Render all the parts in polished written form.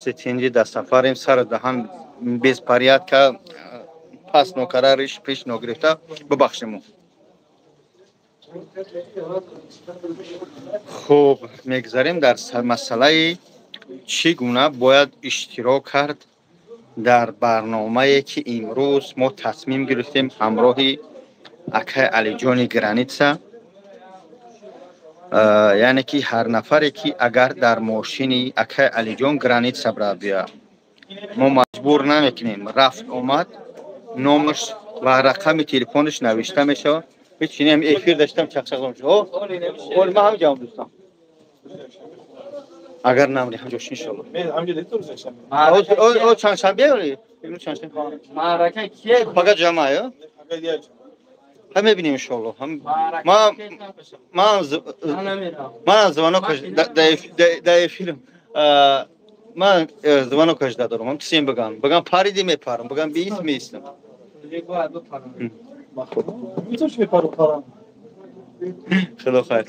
Тинҷи дар сафарем, сару даҳан без порядка, пас нокара, риш пеш ногирифта, бубахшему. Хуб, мегзарем дар масъалаи чӣ гуна бояд иштирок кард дар барномае, ки имрӯз мо тасмим гирифтем ҳамроҳи акай Алиҷони граница. Яъне ки ҳар нафаре, ки агар дар мошини акай Алиҷон граница бира бия, мо маҷбур намекунем, рафт омад номаш ва рақами телефонаш навишта мешавад. Ҳечинем эфир доштам, чақчақ. Оли ман ҳамин ҷавоб дӯстам. Агар намри ҳамҷош, иншоалло. О, чандшанбе оли? Чандшанбе. Маърака кие? Фақат ҷамъа, ё? Ҳам мебинем, иншоалло. Ман звонокаш да эфирам. Ман звонокаш дадорам. Ҳам кисем бигам. Бигам париди мепарам, бигам биист меистам. Худо хайр.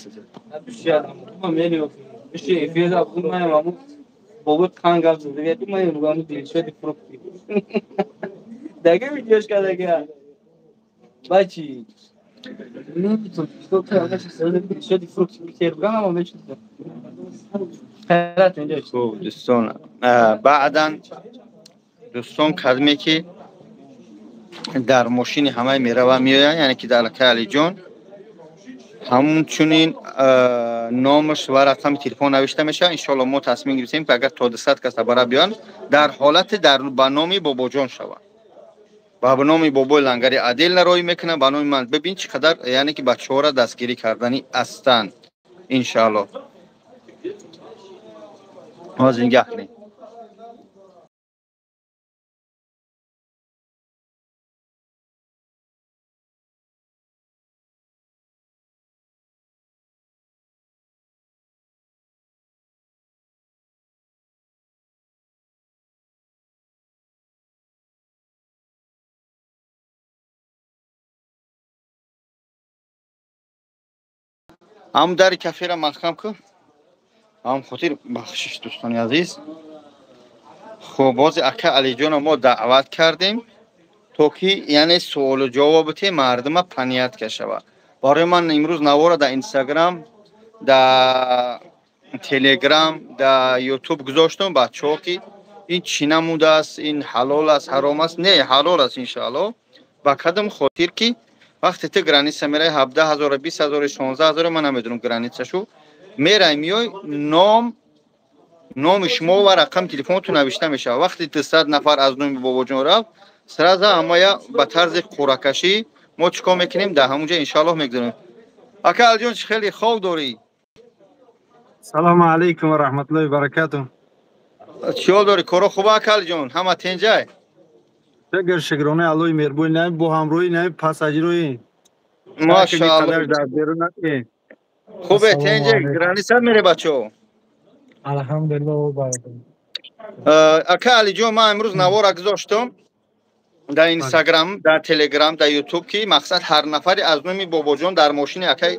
Дага видеошка дага. Бачи. Хуб, дӯстон, баъдан дӯстон, кадме ки дар мошини ҳамаи мерава меоянд, яъне ки дар акай Алиҷон, ҳамчунин номаш ва рақами телефон навишта мешавад. Иншоалло, мо тасмим гирифтем, ки агар то 200 каса бара биёянд, дар ҳолати дар ба номи Бобоҷон шавад, ба номи бобои лангари отдельно роӣ мекунам, ба номи ман. Бибин, чӣ қадар, яъне ки бачаҳоро дастгирӣ кардани ҳастанд, иншоалло. Ҳозир нигаҳ кунед. Ҳам дари кафера маҳкам кун. Ҳам хотир бахшиш, дӯстони азиз. Хуб, бози ака Алиҷонро мо даъват кардем, то ки яъне суолу ҷавоб бите, мардума понятка шавад. Барои ман имрӯз навора дар Инстаграм, дар Телеграм, дар Ютуб гузоштам, бачаҳо, ки ин чӣ намудааст, ин ҳалол аст, ҳаром аст? Не, ҳалол аст, иншоалло. Ба кадом хотир ки вақте ту граница мераи, 17 ҳазору, 20 ҳазору, 16 ҳазору, ман намедонам границашу, мерай миёй, номи шумо ва рақами телефонтон навишта мешавад. Вақте 200 нафар аз номи Бобоҷон рафт, сразу ҳамая ба тарзи қуръакашӣ мо чӣ кор мекунем, дар ҳамунҷа, иншоаллоҳ, мегузорем. Ака Алиҷон, чӣ хеле хоб дорӣ? Салому алайкум ва раҳматуллоҳи баракату. Чӣ ҳол дорӣ? Коро хуба, ака Алиҷон, ҳама тенҷай? Шукр, шукронаи Аллоҳи меҳрубони, нами бо ҳамроҳӣ нами пассажирои. Машаалло. Хубе, тенҷе, граница мере, бачаҳо? Алҳамдулиллоҳ, бародар. Ака Алиҷон, ман имрӯз навора гузоштам дар Инстаграм, дар Телеграм, дар Ютуб, ки мақсад ҳар нафаре аз номи Бобоҷон дар мошини акай,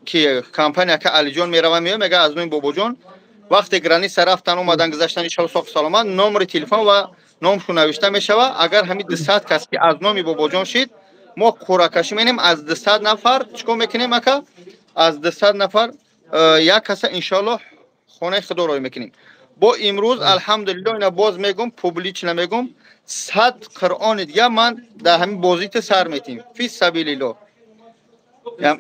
ки компания ака Алиҷон мерава меояд, мега аз номи Бобоҷон вақте граница рафтан омадан гузаштан, иншоалло, соҳу саломат, номери телефон ва номшон навишта мешавад. Агар ҳамин 200 кас ки аз номи Бобоҷон шид, мо қуръакашӣ менем. Аз 200 нафар чӣ кор мекунем, ака? Аз 200 нафар як каса, иншоалло, хонаи худо роҳӣ мекунем. Бо имрӯз, алҳамдулилло, ина боз мегум, публично мегум, 100 қуръони дига ман дар ҳамин бозита сар метим, фи сабилилло,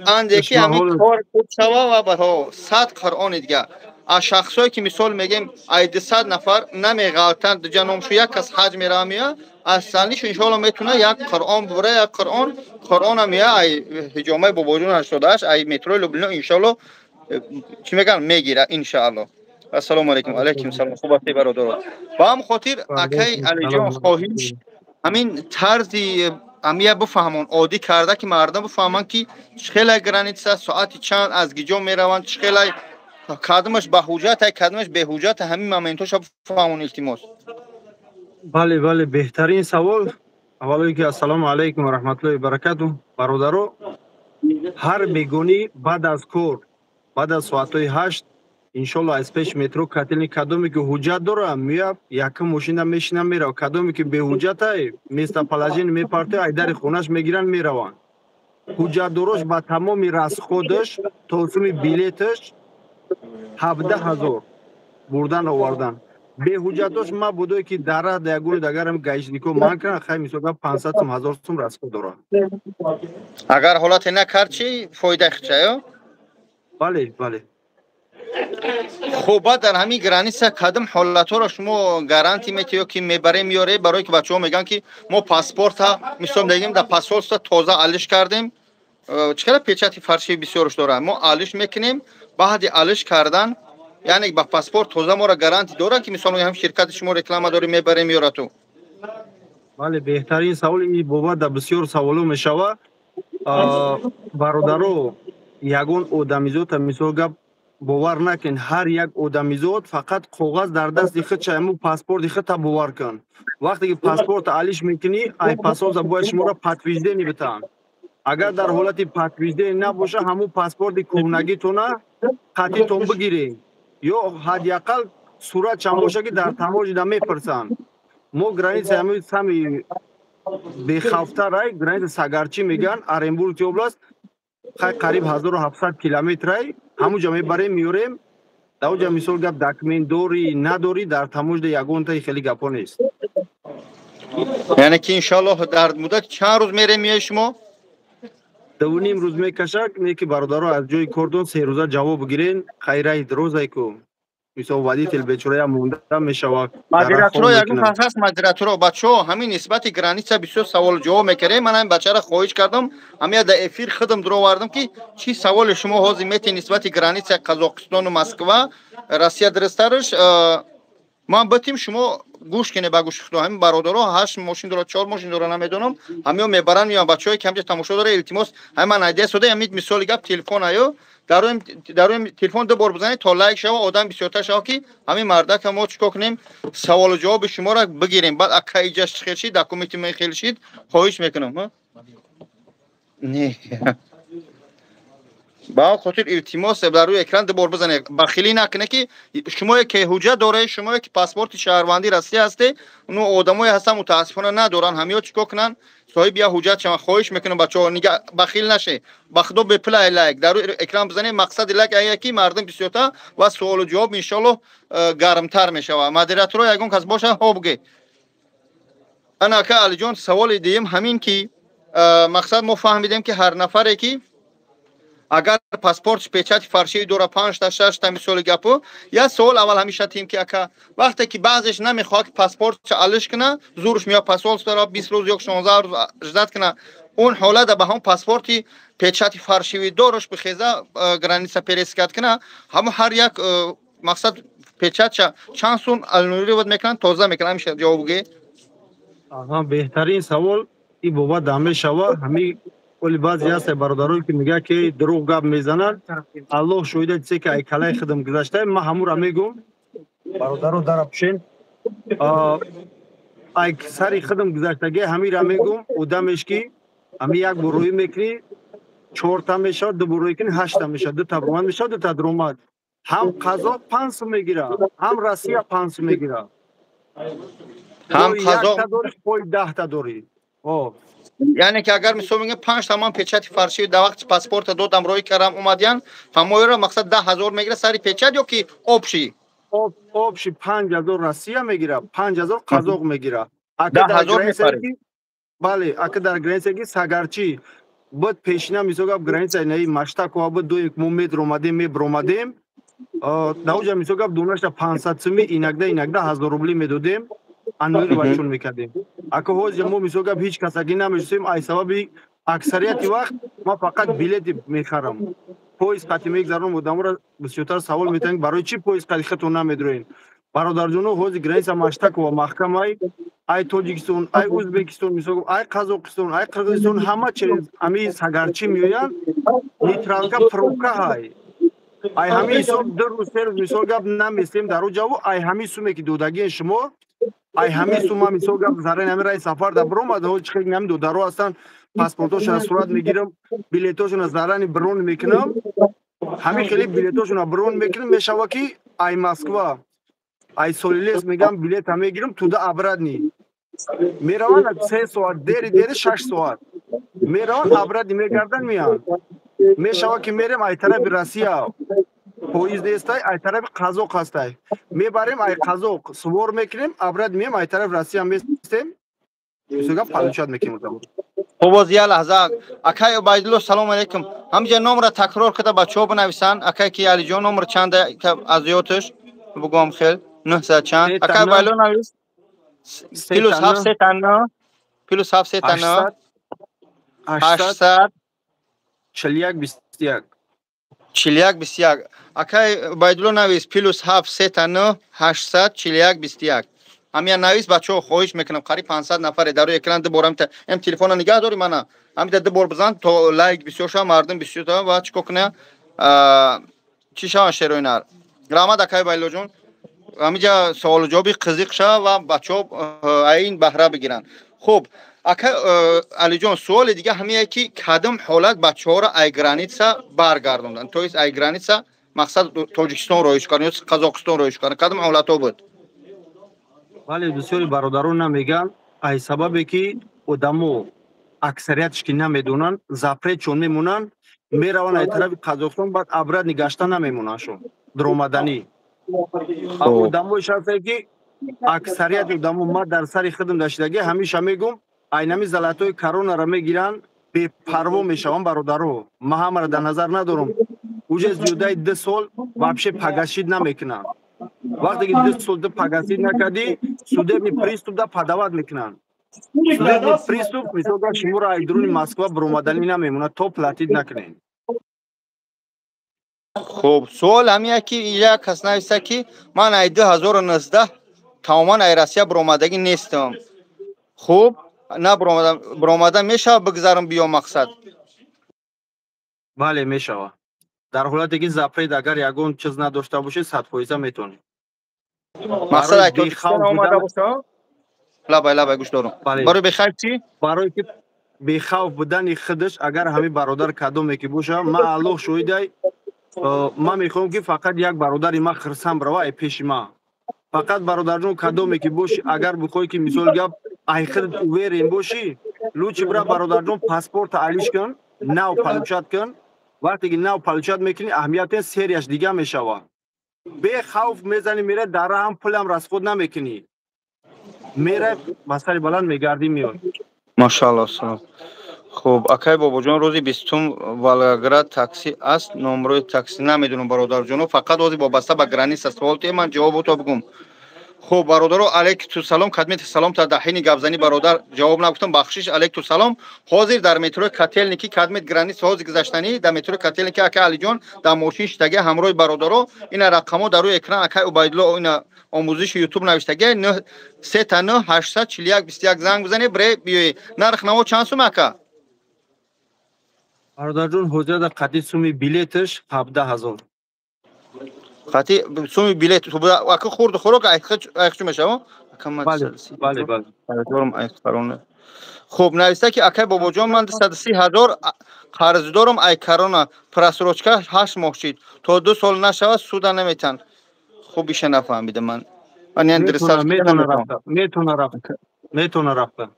анде ки ҳамин кор хуб шава ва 100 қуръони дига аз шахсое ки, мисол мегем, ай 200 нафар намеғалтанд, дуҷа номшу як кас ҳаҷ мерава мея, аз санишу, иншоалло, метуна як қуръон бубара, як қуръон, қуръона мея, ай ҳиҷомаи Бобоҷон 88, ай метрои Люблино, иншоалло, чӣ мегӯянд, мегира, иншоалло. Ассалому алайкум. Алайкум салом. Хуб ҳастед, бародаро? Ба ҳам хотир, акай Алиҷон, хоҳиш, ҳамин тарзи ҳамия бифаҳмон, оддӣ карда, ки мардум бифаҳманд, ки чӣ хелай граница, соати чанд, аз гиҷо мераванд, чӣ хелай, кадомаш ба ҳуҷҷат, кадомаш беҳуҷҷат, ҳамин моментоша бифаҳмон, илтимос. Бале, бале, беҳтарин савол. Аввалое ки ассалому алайкум ва раҳматуллоҳи баракату, бародаро. Ҳар бегонӣ баъд аз кор, баъд аз соатҳои 8. Иншолло, аз пеш метро котельный кадоме ки ҳуҷҷат дора, меяд, якум мошина мешина, мерава. Кадоме ки беҳуҷҷатай, местоположение мепарте, ай дари хонаш мегиранд, мераванд. Ҳуҷҷатдорош ба тамоми расходаш то суми билеташ 17 000 бурдан овардан. Беҳуҷҷатош мабудое ки дара ягони дагарам гаишнико ман кунанд, хай, мисол, 500 сум, 1000 сум расход дорад. Агар ҳолате накард, чӣ фоида хичаё? Бале. Хуб, баъд дар ҳамин граница кадом ҳолатҳоро шумо гарантӣ метиҳед ё ки мебарем, меёре? Барое ки бачаҳо мегӯянд, ки мо паспорта, мисол мегӯем, дар посольство тоза алиш кардем. Чӣ қадар печати фальшивый бисёрш дорад. Мо алиш мекунем, баъди алиш кардан, яъне ба паспорт тоза моро гарантӣ дорад, ки мисол ҳам ширкати шумо реклама дорем, мебарем, меёрату? Бале, беҳтарин савол. Ин бобат дар бисёр саволо мешавад. Бародаро, ягон одамизота, мисол гап, бовар накун. Ҳар як одамизод фақат коғаз дар дасти худша, ҳамун паспорти худта бовар кун. Вақте ки паспорта алиш мекунӣ, ай посольство бояд шуморо подтверждение битаҳанд. Агар дар ҳолати подтверждение набоша, ҳамун паспорти кӯҳнагитона қатитон бигиред ё ҳадди ақал суратшам боша, ки дар таможня мепурсанд. Мо граница ҳамин сами бехавфтарай, граница Сагарчи мегӯянд, Оренбургский область, хай, қариб 1700 километрай. Ҳамуҷа мебарем, меёрем. Дар оҷа, мисол гап, документ дорӣ, надорӣ, дар таможня ягонтаи хеле гапҳо нест. Яъне ки иншоаллоҳ дар муддати чанд рӯз мерем, меои шумо? 2.5 рӯз мекашад. Не ки, бародаро, аз ҷои кордон 3 рӯза ҷавоб бигирен. Хайраи дурозай ку, мисол, водитель бечорая монда мешавад. Модераторо, ягон кас ҳаст? Модераторо, бачаҳо, ҳамин нисбати граница бисёр саволу ҷавоб мекардем. Ман ҳамин бачаро хоҳиш кардам, ҳамин дар эфир худам дуровардам, ки чӣ саволи шумо ҳозир метен нисбати граница Қазоқистону Москва, Россия дурусттараш. Ман битим, шумо гӯш кунед ба гӯши худо. Ҳамин бародаро ҳашт мошин дора, чор мошин дора, намедонам, ҳамиё мебаранд, меоянд. Бачаҳое ки ҳамҷа тамошо дора, илтимос, ҳамин ман айдия сода. Ҳамин мисоли гап, телефон аю дар рӯи телефон ду бор бизанед, то лайк шава, одам бисёртар шава, ки ҳамин мардака мо чӣ кор кунем, саволу ҷавоби шуморо бигирем. Баъд ака иҷаш чӣ хел шид, документи ме хел шид, хоҳиш мекунам. Не, ба он хотир, илтимос, дар рӯи экран ду бор бизанед, бахилӣ накунед, ки шумое ки ҳуҷҷат доред, шумое ки паспорти шаҳрвандии Россия ҳасте. Ну одамое ҳастанд, мутаассифона, надоранд. Ҳамиё чӣ кор кунанд, соҳиби як ҳуҷҷат шаванд? Хоҳиш мекунам, бачаҳо, бахил наше. Ба худо, бепулай лайк дар рӯи экран бизанед. Мақсади лайк ая ки мардум бисёртар ва суолу ҷавоб, иншоаллоҳ, гармтар мешавад. Модераторо, ягон кас боша, ҳо, буге. Ана, ака Алиҷон, саволи дуюм ҳамин ки мақсад мо фаҳмидем, ки ҳар нафаре ки агар паспорт печати фальшивый дора, панҷта, шашта, мисоли гапу. Як савол аввал ҳамеша тим, ки ака, вақте ки баъзеш намехоҳад, ки паспортша алиш куна, зурш меояд, посольствора 20 рӯз ё 16 рӯз ждать куна, он ҳолата ба ҳамон паспорти печати фальшивый дорош бихеза, граница пересекать куна, ҳамон ҳар як мақсад печатша чанд сум аннулировать мекунанд, тоза мекунанд? Ҳамеша ҷавоб буге. Беҳтарин савол. Ин бобат да мешава. Ҳамин оли баъзе ҳаста бародарое ки мегӯяд, ки дурӯғ гап мезанад. Аллоҳ шоҳида, чизе ки ай калаи худам гузашта, ман ҳамура мегӯм. Бародаро, дара пушен. Ай сари худам гузаштаги ҳамира мегӯм. Одамеш ки ҳами як бор рӯӣ мекунӣ, чорта мешавад, ду бор рӯӣ кунӣ, ҳашта мешавад, дута бромад мешавад, дута даромад. Ҳам қазоқ 5 сум мегирад, ҳам Россия 5 сум мегирад. Ҳам қазоқ дорӣ, пой 10-та дорӣ. Яъне ки агар, мисол мегӯям, панҷ тамом печати фальшивый дар вақти паспорта додам, роӣ кардам, омадиян, ҳамоеро мақсад 10 000 мегирад сари печат ё ки общий? Общий 5000 Россия мегирад, 5000 қазоқ мегирад. 10 000. Бале, ака, дар граница ки Сагарчи буд пешина, мисол гап, граница наи Маштакова буд, дуе мо медромадем, мебромадем, дар оҷа, мисол гап, донашта 500 суми, инакда 1000 рубли медодем, аннулировать мекардем. Ака, ҳозир мо, мисол гап, ҳеҷ касагӣ намешиносем, ай сабаби аксарияти вақт ман фақат билети мехарам, поезд қати мегзаронам. Одаморо бисёртар савол метавонем, барои чӣ поезд қати худтон намедроен? Бародарҷоно, ҳозир граница Маштакова маҳкамай. Ай Тоҷикистон, ай Ӯзбекистон, мисол, ай Қазоқистон, ай Қирғизистон, ҳама через ами Сагарчӣ меоянд. Нейтралка, пробка ҳай. Ай ҳамин ҳисоб 2 рӯз, 3 рӯз, мисол гап, наместем дар ӯ ҷаво. Ай ҳамин суме ки додагиен шумо, ай ҳамин сума, мисол гап, зарани ҳамин раи сафар да биромад. Ҳоли чӣ хел ҳамин додаро ҳастанд, паспортошона сурат мегирам, билетошона зарани брон мекунам. Ҳамин хеле билетошона брон мекунем, мешава ки ай Москва, ай Солилес мегам, билета мегирам, туда обратный мераванд, 3 соат, дери дери 6 соат мераванд, обратный мегардан, меянд. Мешава ки мерем ай тарафи Россия, поезд нестай, ай тарафи Қазоқ ҳастай, мебарем, ай Қазоқ сувор мекунем, обратный меем, ай тарафи Россия местем, мисолга получать мекунем. Хуб, боз як лаҳза, акай Убайдулло, салому алейкум. Ҳамҷа номра такрор када, бачаҳо бинависанд. Акай ки Алиҷон, номр чанда, аз ётш бугом, хел нӯҳсад чанд, акай Убайдулло навис. +7 3 9, +7 3 9 800 41 21. 41 21. Акай Убайдулло навис: +7 3 9 800 41 21. Ҳамия навис, бачаҳо, хоҳиш мекунам. Қариб 500 нафаре дар рӯи экран. Ду бор ам телефона нигаҳ дори, мана ҳамита ду бор бизан, то лайк бисёр шава, мардум бисёр шава ва чӣ кор куна, чӣ шаванд, шерои нар. Раҳмат, акай Байлоҷон. Ҳамиҷа саволу ҷавоби қизиқ шава ва бачаҳо ин баҳра бигиранд. Хуб, ака Алиҷон, суоли дига ҳамие ки кадом ҳолат бачаҳоро ай граница баргардонданд, то есть ай граница, мақсад, Тоҷикистон роҳиш кардан ё Қазоқистон роҳиш кардан, кадом ҳолатҳо буд? Бале, бисёри бародарон намегӯянд, ай сабабе ки одамо аксариятш ки намедонанд, запретшон мемонанд, мераванд ай тарафи Қазоқистон, баъд обратный гашта намемонандшон дуромаданӣ. Одамои шахсе ки аксарияти одамо, ма дар сари худам даштагӣ, ҳамеша мегум, айнами золотой коронара мегиранд, бепарво мешаванд. Бародаро, ма ҳамаро дар назар надорам, уже зиёдаи 2 сол вообще погасить намекунанд. Вақте ки 2 сол ду погасить накардӣ, судебный пристав да подавать мекунанд. Судебный пристав, мисол, шуморо ай дуруни Москва биромаданӣ намемонад, то платить накунед. Хуб, суол ҳамия ки як кас нависа ки ман ай 2019 тамоман ай Россия биромадагӣ нестам. Хуб, на биромадам, биромада мешава, бигзарам, биё, мақсад? Бале, мешава. Дар ҳолате ки запрет агар ягон чиз надошта бошед, 100% метавонед. Мақсад, ай Тоҷикистон омада боша. Лабай, лабай, гӯш дорам. Барои бехавф чӣ? Барои ки бехавф будани худаш, агар ҳамин бародар кадоме ки боша, ман, Аллоҳ шоҳидай, ман мехоҳам ки фақат як бародари ман хирсам рава ай пеши ман. Фақат, бародарҷон, кадоме ки бошӣ, агар бихоҳӣ ки, мисол гап, ай худат уверен бошӣ, лучше бира, бародарҷон, паспорта алиш кун, нав получать кун. Вақте ки нав получать мекунӣ, аҳамиятен серияш дига мешавад. Бехавф мезанӣ, мерай, дар раҳам пулам расход намекунӣ, мерай, ба сари баланд мегардӣ, меой. Машаалло, салом. Хуб, акай Бобоҷон, рӯзи 20-ум Волгоград такси аст, номрои такси намедонам, бародарҷоно, фақат ҳозир вобаста ба граница суол те, ман ҷавобото бигум. Хуб, бародаро, алейкум салом. Кадмет салом та даҳини гапзанӣ, бародар, ҷавоб нагуфтам, бахшиш. Алейкум салом. Ҳозир дар метрои Котельники, кадмет граница ҳозир гузаштанӣ, дар метрои Котельники акай Алиҷон дар мошин шиштага ҳамроҳи бародаро. Ина рақамҳо дар рӯи экран, акай Убайдулло, ина омӯзиши Ютуб навиштага: 9 3 9 800 41 21. Занг бизанед, бре, биёед. Нарх наво чанд сум, ака? Бародарҷон, ҳозир дар қати суми билеташ 17 000. Қати суми билет, ака, хурду хӯрок айхчу мешава? Бале. Хуб, нависта ки: акай Бобоҷон, ман 230 000 қарздорам ай корона, просрочка 8 моҳ шид, то 2 сол нашавад, суда наметан. Хуб, иша нафаҳмидам ман. Метона рафта.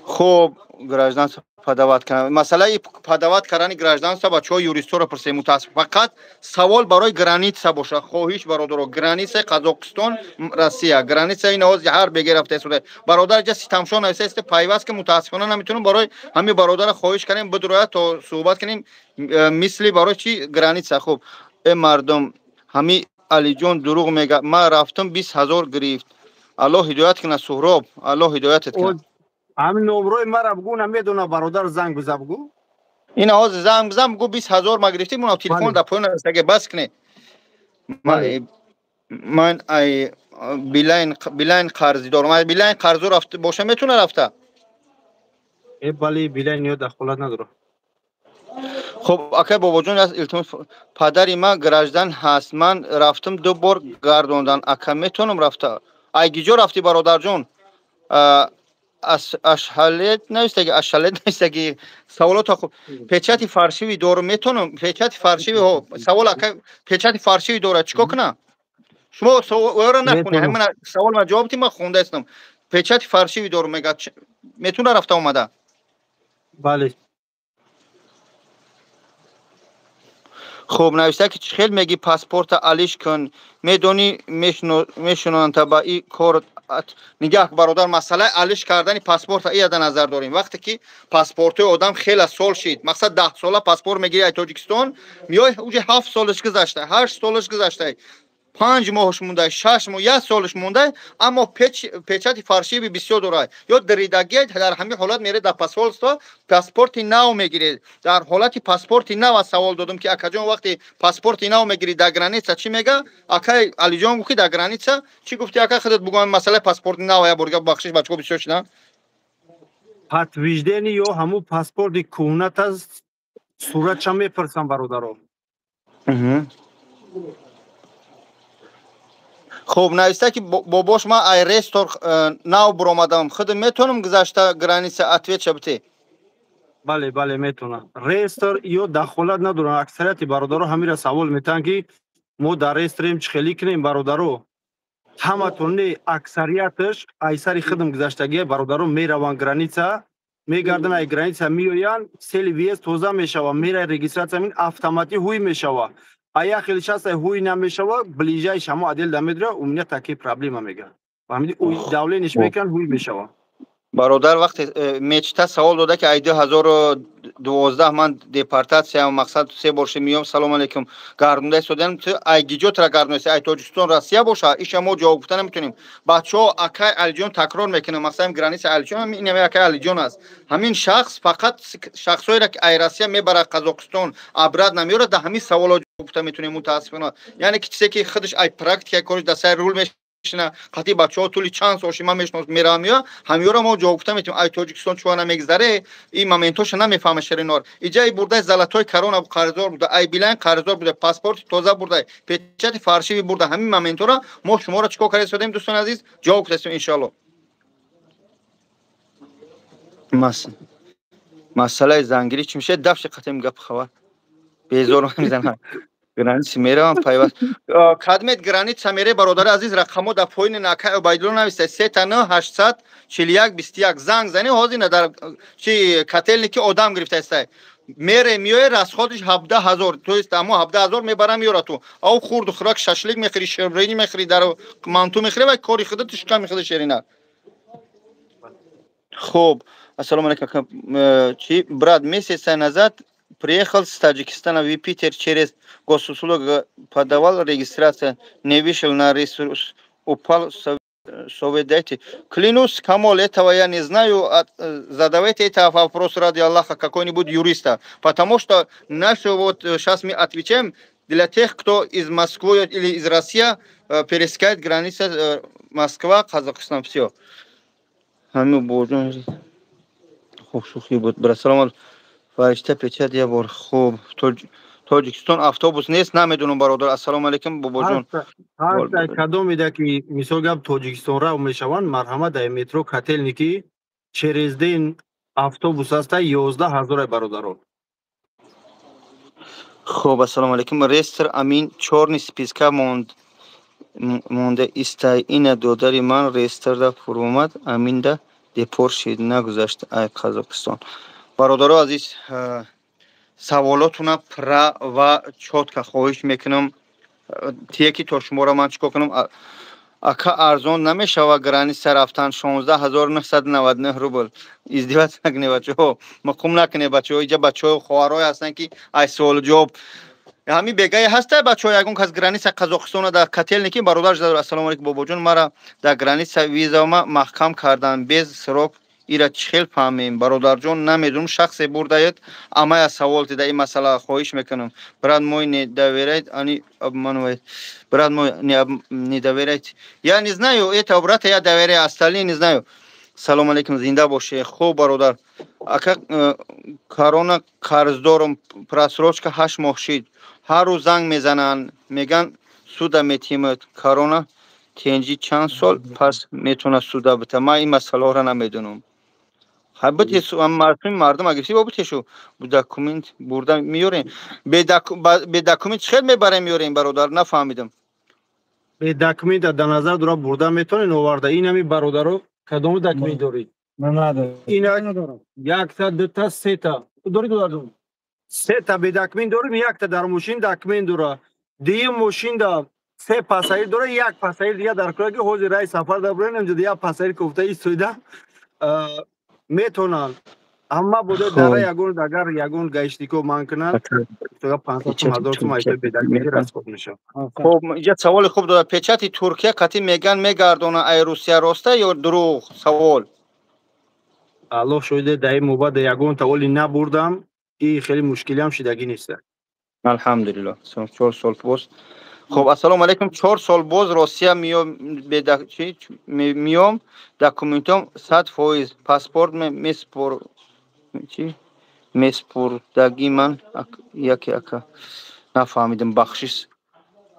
Хуб, гражданство подавать кардам, масъалаи подавать кардани гражданство бачаҳо юристҳоро пурсем. Мутаассиф, фақат савол барои граница боша, хоҳиш, бародаро, границаи Қазоқистон, Россия, границаи навози ҳар беге рафта истода. Бародар ҷа ситамшо нависта иста, пайваст ки, мутаассифона наметавонем. Барои ҳамин бародара хоҳиш кардем, бидурояд, то суҳбат кунем, мисли барои чи граница. Хуб, э мардум, ҳами Алиҷон дурӯғ мега, ман рафтам, 20 000 гирифт. Аллоҳ ҳидоят кунад, Суҳроб, Аллоҳ ҳидоятат кунад. Ҳамин номрои мара бугӯ, намедона, бародар, занг биза, бугӯ. Ина ҳозир занг бизан, бугӯ, 20 000 ма гирифтӣ. Муна телефон дар поён навистаге, бас кунед. Ман ай Билайн қарзӣ дорам, ай Билайн қарзо рафта боша, метавона рафта? Э, бале, Билайн ё дахолат надорад. Хуб, акай Бобоҷон, илтимос, падари ман граждан ҳаст, ман рафтам, ду бор гардондан, ака, метавонам рафта? Ай гиҷо рафтӣ, бародарҷон? Ашҳалет навистаги, ашҳалет навистаги. Саволото хуб. Печати фаршиви дорум, метонам? Печати фаршиви, ҳо, савол ака, печати фаршиви дора, чико кунам? Шумо саволро нахонед, ҳамин савол ман ҷавоб дим, ман хонда истам. Печати фаршиви дорум мега, метона рафта омада? Бале. Хуб, нависта ки чӣ хел меги паспорта алиш кун, медонӣ мешунонта ба и кор. Нигаҳ бародар, масъалаи алиш кардани паспорта ия дар назар дорем. Вақте ки паспортҳои одам хеле сол шид, мақсад 10 сола паспорт мегири ай Тоҷикистон, меои уже 7 солаш гузашта, 8 солаш гузашта, 5 моҳш монда, 6 моҳ, 1 солаш монда, аммо печати фаршиви бисёр дорад. Ё даридагӣ дар ҳамин ҳолат меред дар посольство, паспорти нав мегиред. Дар ҳолати паспорти нав аз савол додам ки акаҷон вақте паспорти нав мегирӣ дар граница чӣ мега? Акай Алиҷон гуфт ки дар граница чӣ гуфти ака, худат бугӯ масъалаи паспорти нав, я борга бахшиш бачаҳо бисёр шуданд. Подтверждение ё ҳамун паспорти кӯҳнат аст, суратша мепурсам бародаро. Хуб, нависта ки бобош ман ай рестор нав буромадам, худам метонам гузашта граница ответ бите? Бале, бале, метонам. Рестор ё дахолат надоранд. Аксарияти бародаро ҳамира савол метаҳанд ки мо дар ресторем чӣ хелӣ кунем бародаро. Ҳаматон не, аксарияташ ай сари худам гузаштагия бародаро мераванд граница, мегарданд ай граница меоянд, сели въезд тоза мешава, мерай регистрация мин автоматӣ ҳуй мешава. А я хеле часто ҳуй намешава, ближайший ҳамо отдел да медра, у меня такие проблема мега. Фаҳмиди? Давлениш мекунанд, ҳуй мешава. Бародар, вақте мечта савол дода ки ай 2012 ман депортатсия мақсад се бор ши миём, салом алейкум, гардонда истодам, ту ай гиҷотра гардондаси, ай Тоҷикистон Россия боша, иша мо ҷавоб гуфта наметонем. Бачаҳо, акай Алиҷон такрор мекунам, мақсад граница Алиҷон, ин ҳами акай Алиҷон аст. Ҳамин шахс фақат шахсҳоеро ки ай Россия мебарад Қазоқистон, обратно меорад, дар ҳамин саволҳо ҷавоб гуфта метонем мутаассифона. Яъне ки чизе ки худаш ай практика кориш дар сари рул мешина, қатъи бачаҳо тӯли чанд сол ши ман мешиносам, меравам меоям, ҳамиёро мо ҷавоб гуфта метавонем. Ай Тоҷикистон чуа намегзаре, ин моментоша намефаҳма ширинор. Иҷаи бурдай золотой корона қарздор буда, ай Билайн қарздор буда, паспорти тоза бурдай, печати фаршиви бурда. Ҳамин моментора мо шуморо чӣ кор карда истодем, дӯстони азиз? Ҷавоб гуфта истодем иншоалло. Масъалаи зангирӣ чӣ мешавад? Дафши қатъим гап хабар. Безор мезанам. Граница меравам пайваст. Кадмет граница мере бародари азиз, рақамҳо дар поини накай Убайдулло нависта 3 9 841 21 занг зани, ҳозир на дар чи котельники одам гирифта истай. Мере миёе расходиш 17 000, то есть амо 17 000 мебарам меёра ту. Ав хурду хӯрак шашлик мехӯри, ширинӣ мехӯри, дар манту мехӯри ва кори худа тушка мехӯри ширина. Хуб, ассалому алейкум. Чи брат, месяца назад приехал с Таджикистана в Питер, через госуслуг подавал регистрация, не вышел на ресурс, упал, совет дайте. Клянусь, Камол, этого я не знаю, задавайте это вопрос ради Аллаха какой-нибудь юриста, потому что наши вот сейчас мы отвечаем для тех, кто из Москвы или из России пересекает границу Москва, Казахстан, все. Хуб, шӯхӣ буд. Брат, салом. Фаришта печат я бор. Хуб, Тоҷикистон автобус нест, намедонам бародар. Ассалому алейкум, бобоҷон. Ҳаста кадомеда ки мисол гап Тоҷикистон рав мешаванд, марҳамат, дар метро Котельники через день автобус аста, 11 000 бародарон. Хуб, ассалому алейкум. Реестр амин чёрный списка монд монда истай. Ина додари ман реестрда фуромад, аминда депорт шид, нагузашт ай Қазоқистон. Бародаро азиз, саволотуна пурра ва чётко хоҳиш мекунам, тие ки то шуморо ман чикор кунам. Ака, арзон намешава граница рафтан? 16 999 рубл. Издеваться накунед, бачаҳо, мақум накунед, бачаҳо. Иҷа бачаҳо хоҳарое ҳастанд ки ай суолу ҷавоб ҳамин бегае ҳаста, бачаҳо. Ягон кас граница Қазоқистона дар Котельники бародар. Ассалому алейкум, бобоҷон, мара дар граница визама маҳкам карданд без срок, ира чӣ хел фаҳмем? Бародарҷон, намедонам, шахсе бурдаед, амая савол дида ин масъала хоҳиш мекунам. Брат мой, не доверяет, они обманывает. Брат мой, не доверяет. Я не знаю, этого брата я доверяю, остальные не знаю. Салом алейкум, зинда боше. Хуб, бародар. Ака, корона қарздорум, просрочка 8 моҳ шид, ҳар рӯз занг мезананд, меган суда метимад. Корона тенҷи чанд сол пас метавонад суда бита? Ман ин масъалаҳоро намедонам. Мардуми мардум агирифти, бо битешу документ бурда меёрем. Бе документ чӣ хел мебарем, меёрем, бародар, нафаҳмидам. Бе документ дар назар дора бурда метавонед, оварда. Ин ҳами бародаро кадому документ доред? Ина якта, дута, сета доред, додарҷон? Сета бе документ дорем, якта дар мошин документ дора. Дуюм мошинда се пассажир дора, як пассажир дига дар кора, ки ҳозир рай сафар дар бурем, як пассажир кофта истоида метавонанд. Амма бода дара ягон, агар ягон гаишнико ман кунанд, 500 ҳазор сум айбе бедокументи расход мешавад. Хуб, инҷа саволи хуб дорад. Печати Туркия қатӣ меган мегардона ай Русия, роста ё дурӯғ? Савол. Аллоҳ шоҳиде, дар ин мобада ягон таволи набурдам и хеле мушкилиам шидагӣ неста. Алҳамдулилло, 4 сол боз. Хуб, ассалому алайкум, 4 сол боз Россия миём, документом 100%, паспорт меспор чи меспурдагӣ ман яке ака, нафаҳмидам, бахшиш.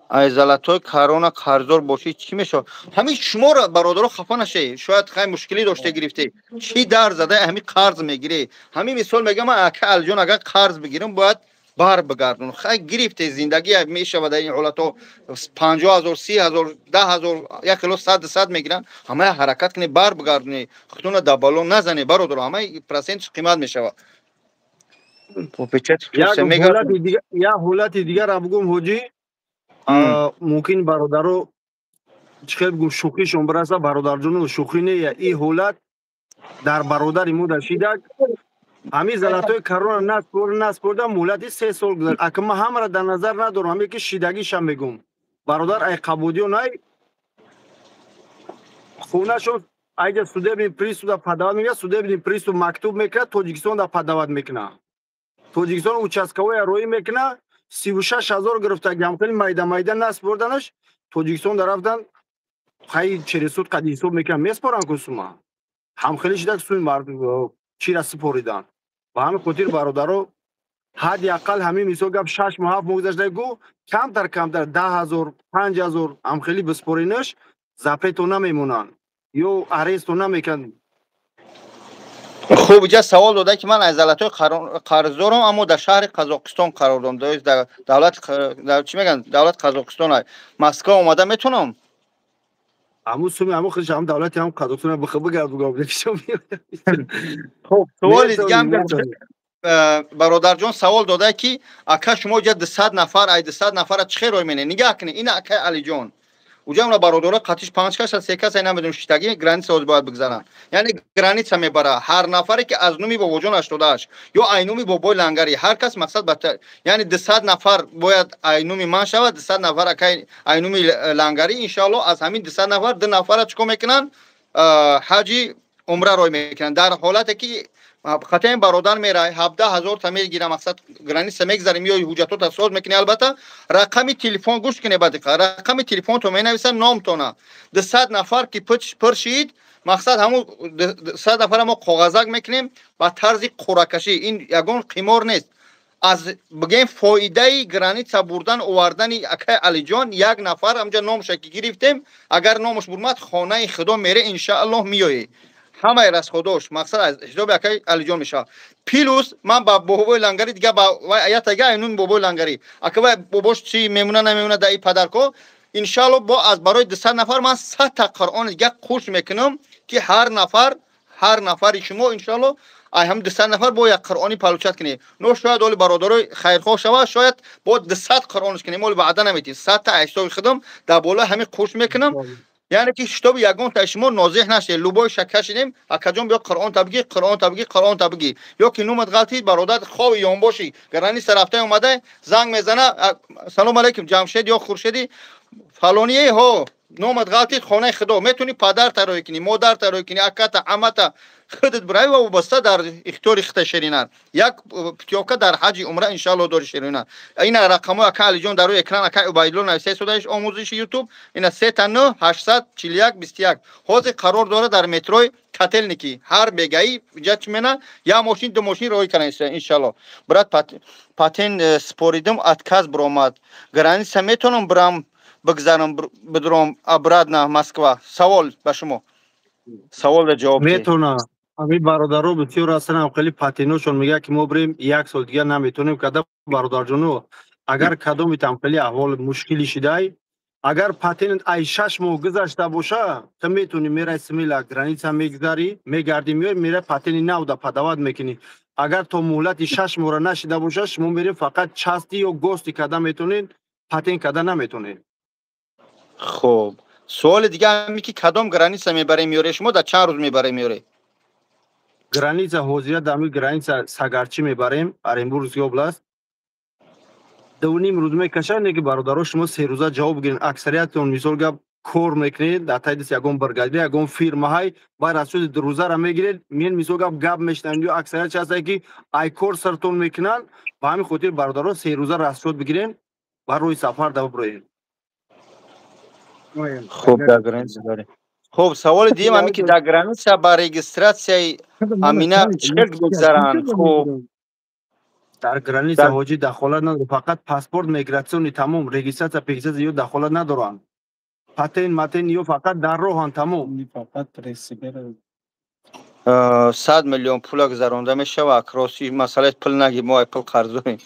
Ай золотой корона қарздор бошӣ, чӣ мешавад? Ҳамин шуморо, бародаро, хафа нашед, шояд хай мушкилӣ доште, гирифте, чӣ дар зада ҳамин қарз мегирӣ? Ҳамин мисол мегам, ака Алиҷон, агар қарз бигирам, бояд бар бигардон. Хай, гирифте, зиндагӣ мешавад. Дар ин ҳолатҳо 50 000, 30 000, 10 000, як кило сад мегиранд. Ҳамая ҳаракат кунед, бар бигардонед, худтона дар бало назанед, бародаро, ҳамаи процентш қимат мешавад. Як ҳолати дигара бугум, ҳоҷӣ, мумкин бародаро, чӣ хел бигум, шӯхишон бираса. Бародарҷоно, шӯхӣ не, ин ҳолат дар бародари мо дашидак. Ҳамин золотой корона наспорда, муҳлати 3 сол гузашт. Ака, ман ҳамаро дар назар надорам, ҳаме ки шидагиша мегум. Бародар ай Қабудиён, ай хонашон айҷа судебный пристав подавать мекунад, судебный пристав мактуб мекунад, Тоҷикистон да подавать мекунад, Тоҷикистон участковая роӣ мекунад. 36 000 гирифтаги, ҳамхели майда майда наспорданаш. Тоҷикистон да рафтан, хай, через суд қади ҳисоб мекунад, меспоранд ку сума. Ҳамхели шидак суи чира супоридан. Ба ҳамин хотир, бародаро, ҳадди ақал ҳамин мисол гап, 6 моҳ, 7 моҳ гузашта гу, камтар камтар 10 000, 5000 ҳамхели биспоринаш, запрето намемонанд ё аресто намекунанд. Хуб, иҷа савол дода, ки ман аз золотой қарздорам, аммо дар шаҳри Қазоқистон қарор дорам, дар давлат, чӣ мегӯянд, давлат Қазоқистон, Москва омада метавонам? Ҳамун суми ҳамун худш ҳам давлати ҳам Қазоқистон бихо бигард. Хуб, саволи дигаам, бародарҷон, савол дода, ки ака, шумо иҷа 200 нафар, ай 200 нафара чӣ хел рой мене? Нигаҳ кунед, ина акаи Алиҷон, уҷамра бародаро қатиш панҷ каса, се каса, намедонам, шиштагӣ граница ҳозир бояд бигзаранд. Яъне граница мебара ҳар нафаре, ки аз нуми Бобоҷон 88 ё айнуми Бобои Лангари, ҳар кас мақсад ба, яъне 200 нафар бояд айнуми ман шавад, 200 нафар акай айнуми Лангари. Иншоалло, аз ҳамин 200 нафар ду нафара чӣ кор мекунанд? Ҳаҷи умра рой мекунанд. Дар ҳолате ки хатаи бародар мерай, 17 000 та мегира, мақсад, граница мегзарем ё ҳуҷҷатота соз мекунӣ. Албатта, рақами телефон, гӯш кунед ба диққат, рақами телефонто менависад, номтона. 200 нафар ки пур шид, мақсад, ҳамун 100 нафара мо коғазак мекунем ба тарзи қуръакашӣ. Ин ягон қимор нест. Аз бигем, фоидаи граница бурдан овардани акаи Алиҷон, як нафар ҳамҷа номша ки гирифтем, агар номаш бурмад, хонаи Худо мере, иншааллоҳ, меоӣ. Ҳамаи расходош, мақсад, аз ҳисоби акаи Алиҷон мешавад. Плюс ман ба Бобои Лангари дига, ба ятага айнун Бобои Лангари, ака, вай бобош чи мемуна, намемуна дар и падарко. Иншаалло, бо аз барои 200 нафар ман 100 та Қуръон дига қуш мекунам, ки ҳар нафар, ҳар нафари шумо, иншоалло, ай ҳам 200 нафар бо як Қуръони получать кунед. Но шояд оли бародарои хайрхоҳ шавад, шояд бо 200 Қуръонш кунем. Оли ваъда наметӣ, 100 та ҳисоби худам дар болои ҳамин қуш мекунам, яъне ки шитоби ягонта шумо нозеҳ нашед. Любой шакашидем, акаҷон, биё, Қуръон та бигӣ, Қуръон та бигӣ, Қуръон та бигӣ, ё ки нумат ғалтид, бародар, хови ёнбошӣ, граница рафта омада, занг мезана: «Салом алейкум, Ҷамшед ё Хуршеди фалоние ҳо, номат ғалтид, хонаи Худо». Метавонӣ падар тароӣ кунӣ, модар тароӣ кунӣ, аката, амата, худат бирави ва вобаста дар ихтиёри хита. Шеринар, як путёвка дар ҳаҷи умра, иншаалло, дори. Шеринар, ина рақамҳои ака Алиҷон дар рӯи экран, ака Убайдулло нависа содаиш, омӯзиши Ютуб, ина 999 841 21. Ҳозир қарор дорад дар метрои Котелники. Ҳар бегаи ҷа чӣ мена, як мошин, ду мошин роҳӣ кардан, иншаалло. Брат, патент споридим, отказ биромад, граница метавонам бирам, бигзарам, бидром обратно Москва? Савол ба шумо, савол да ҷавоб. Метавона. Ҳамин бародаро бисёр ҳастанд, хеле патентошон мегӯяд, ки мо бирем, як сол дигар наметонем када. Бародарҷоно, агар кадомитам хеле аҳвол мушкилӣ шидай, агар патент ай 6 моҳ гузашта боша, ту метавонӣ мерай, смело граница мегузарӣ, мегардӣ, меои, мерай, патенти нав да подавать мекунӣ. Агар то муҳлати 6 моҳра нашида боша, шумо мерем, фақат части ё гости карда метавонед, патент карда наметавонед. Хуб, суоли дига ҳаме, ки кадом граница мебарем, меёре, шумо дар чанд рӯз мебарем, меёре? Граница ҳозира дар ҳамин граница Сагарчӣ мебарем, Оренбургский область, 2,5 рӯз мекашад. Не ки, бародаро, шумо 3 рӯза ҷавоб гиред. Аксариятон, мисол гап, кор мекунед, дар таи даст ягон бригадир, ягон фирмаҳай, баъд аз шуди 2 рӯзара мегиред, мен, мисол гап, гап мешунавем, ё аксарият чи ҳастае, ки ай кор сартон мекунанд. Ба ҳамин хотир, бародаро, 3 рӯза расчёт бигирем ва рӯи сафар да биброем. Хуб, дар граница барем. Хуб, саволи дуюм ҳамин, ки дар граница ба регистрация и амина чӣ хел мегузаранд? Хуб. Дар граница, ҳоҷӣ, дахолат надорад, фақат паспорт миграционный, тамом. Регистрация, пегистрация ё дахолат надоранд, патент матент ё фақат дар роҳанд, тамом. 100 миллион пула гузаронда мешавад. Рости, масъалаи пул наги, мо ай пул қарздорем.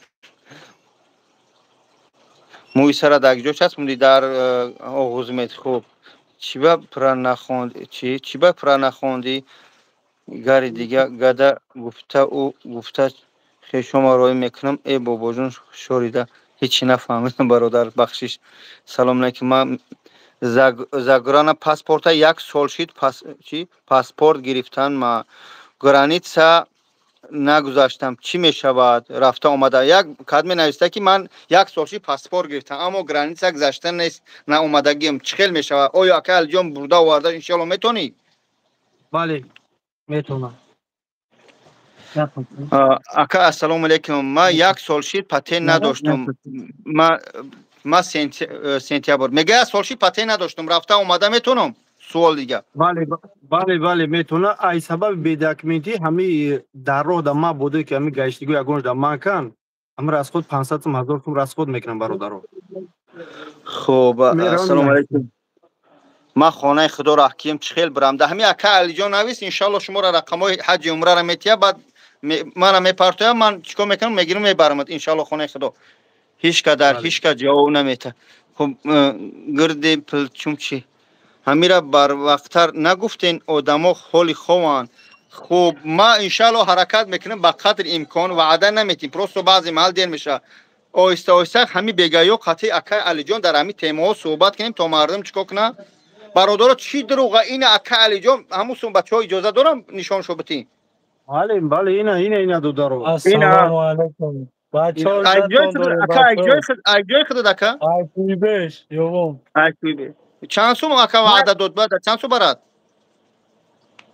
Мӯи сара дар ҷо часпонди, дар оғузмед. Хуб, чиба пура нахонд, чи чиба пура нахондӣ? Гари дига гада гуфта, ӯ гуфта хешома роӣ мекунам. Э, бобоҷон, шорида ҳечи нафаҳмидам, бародар, бахшиш. Салом алейкум, ман заграна паспорта як сол шид, чи паспорт гирифтан, ма граница нагузаштам, чӣ мешавад? Рафта омада як кад менависта, ки ман як сол шид, паспорт гирифтам, аммо граница гузашта нест, наомадагиам, чӣ хел мешавад? Оё, ака Алиҷон, бурда оварда иншоалло метонӣ? Бале, метавонам. Ака, ассалому алейкум, ман як сол шид, патент надоштум. Ма сентябр мега, як сол шид, патент надоштум, рафта омада метавонам? Суол дига. Бале, метавона. Ай сабаби бедокументӣ ҳами дар роҳ да ма бодое, ки ҳами гаштигӯ ягонш да ман кан, ҳами расход 500 сум, 1000 сум расход мекунам, бародаро. Хуб, ассалому алейкум, ман хонаи худо раҳкием, чӣ хел бирам? Да ҳами ака Алиҷон навис, иншалло шуморо рақамҳои ҳаҷи умрара метия, баъд мана мепартоям, ман чикор мекунам, мегирам, мебарамад, иншалло. Хонаи худо ҳеч кадар ҳеч кас ҷавоб намета. Хуб, гирди пилчум чи ҳамира барвақттар нагуфтен, одамо ҳоли хованд. Хуб, ма иншалло ҳаракат мекунам ба қадри имкон, ваъда наметим, просто баъзе маҳал дер мешавад. Оҳиста оҳиста ҳами бегаё қатъи акаи Алиҷон дар ҳами темаҳо суҳбат кунем, то мардум чикор кунанд. Бародаро, чӣ дурӯға ина, ака Алиҷон? Ҳамун сум бачаҳо иҷоза дорам нишон шо битин? Бале, ина, додаро. Ассалому алайкум, бачаҳо. Айҷои худат, ака? Айкуйбеш ёвом. Айкуйбеш. Чанд сум ака ваъда дод, баъд чанд сум барад?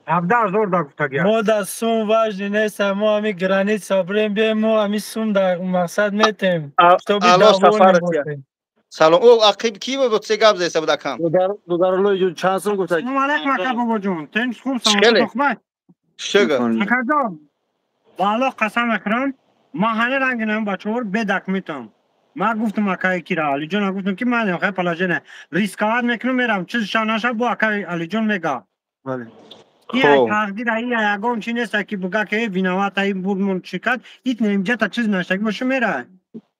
17 000 да гуфтагия. Мо да сум важный нест, мо ҳами граница бирем, бием, мо ҳами сум да мақсад метем. Алло, сафар. Салом, о, ақиб ки буд, се гап зеса буд, акам? Додарлои ҷон, чанд сум гуфтаг? Салом алейкум, ака бобоҷон, тинч, хуб? Чикеле? Саломат. Шуга. Акаҷон, ба Аллоҳ қасам мекунам, ман ҳани ранги нам бачаҳор бедокументам. Ман гуфтам акаи кира Алиҷон, гуфтам, ки ман хай положение рисковать мекунам, мерам, чиз ша наша, бо акаи Алиҷон мега. Бале. Ия тақдир, ия ягон чи нест, ки буга ки виноват ин бурмон чӣ кард, ит немҷата чиз наштаги боша, мера.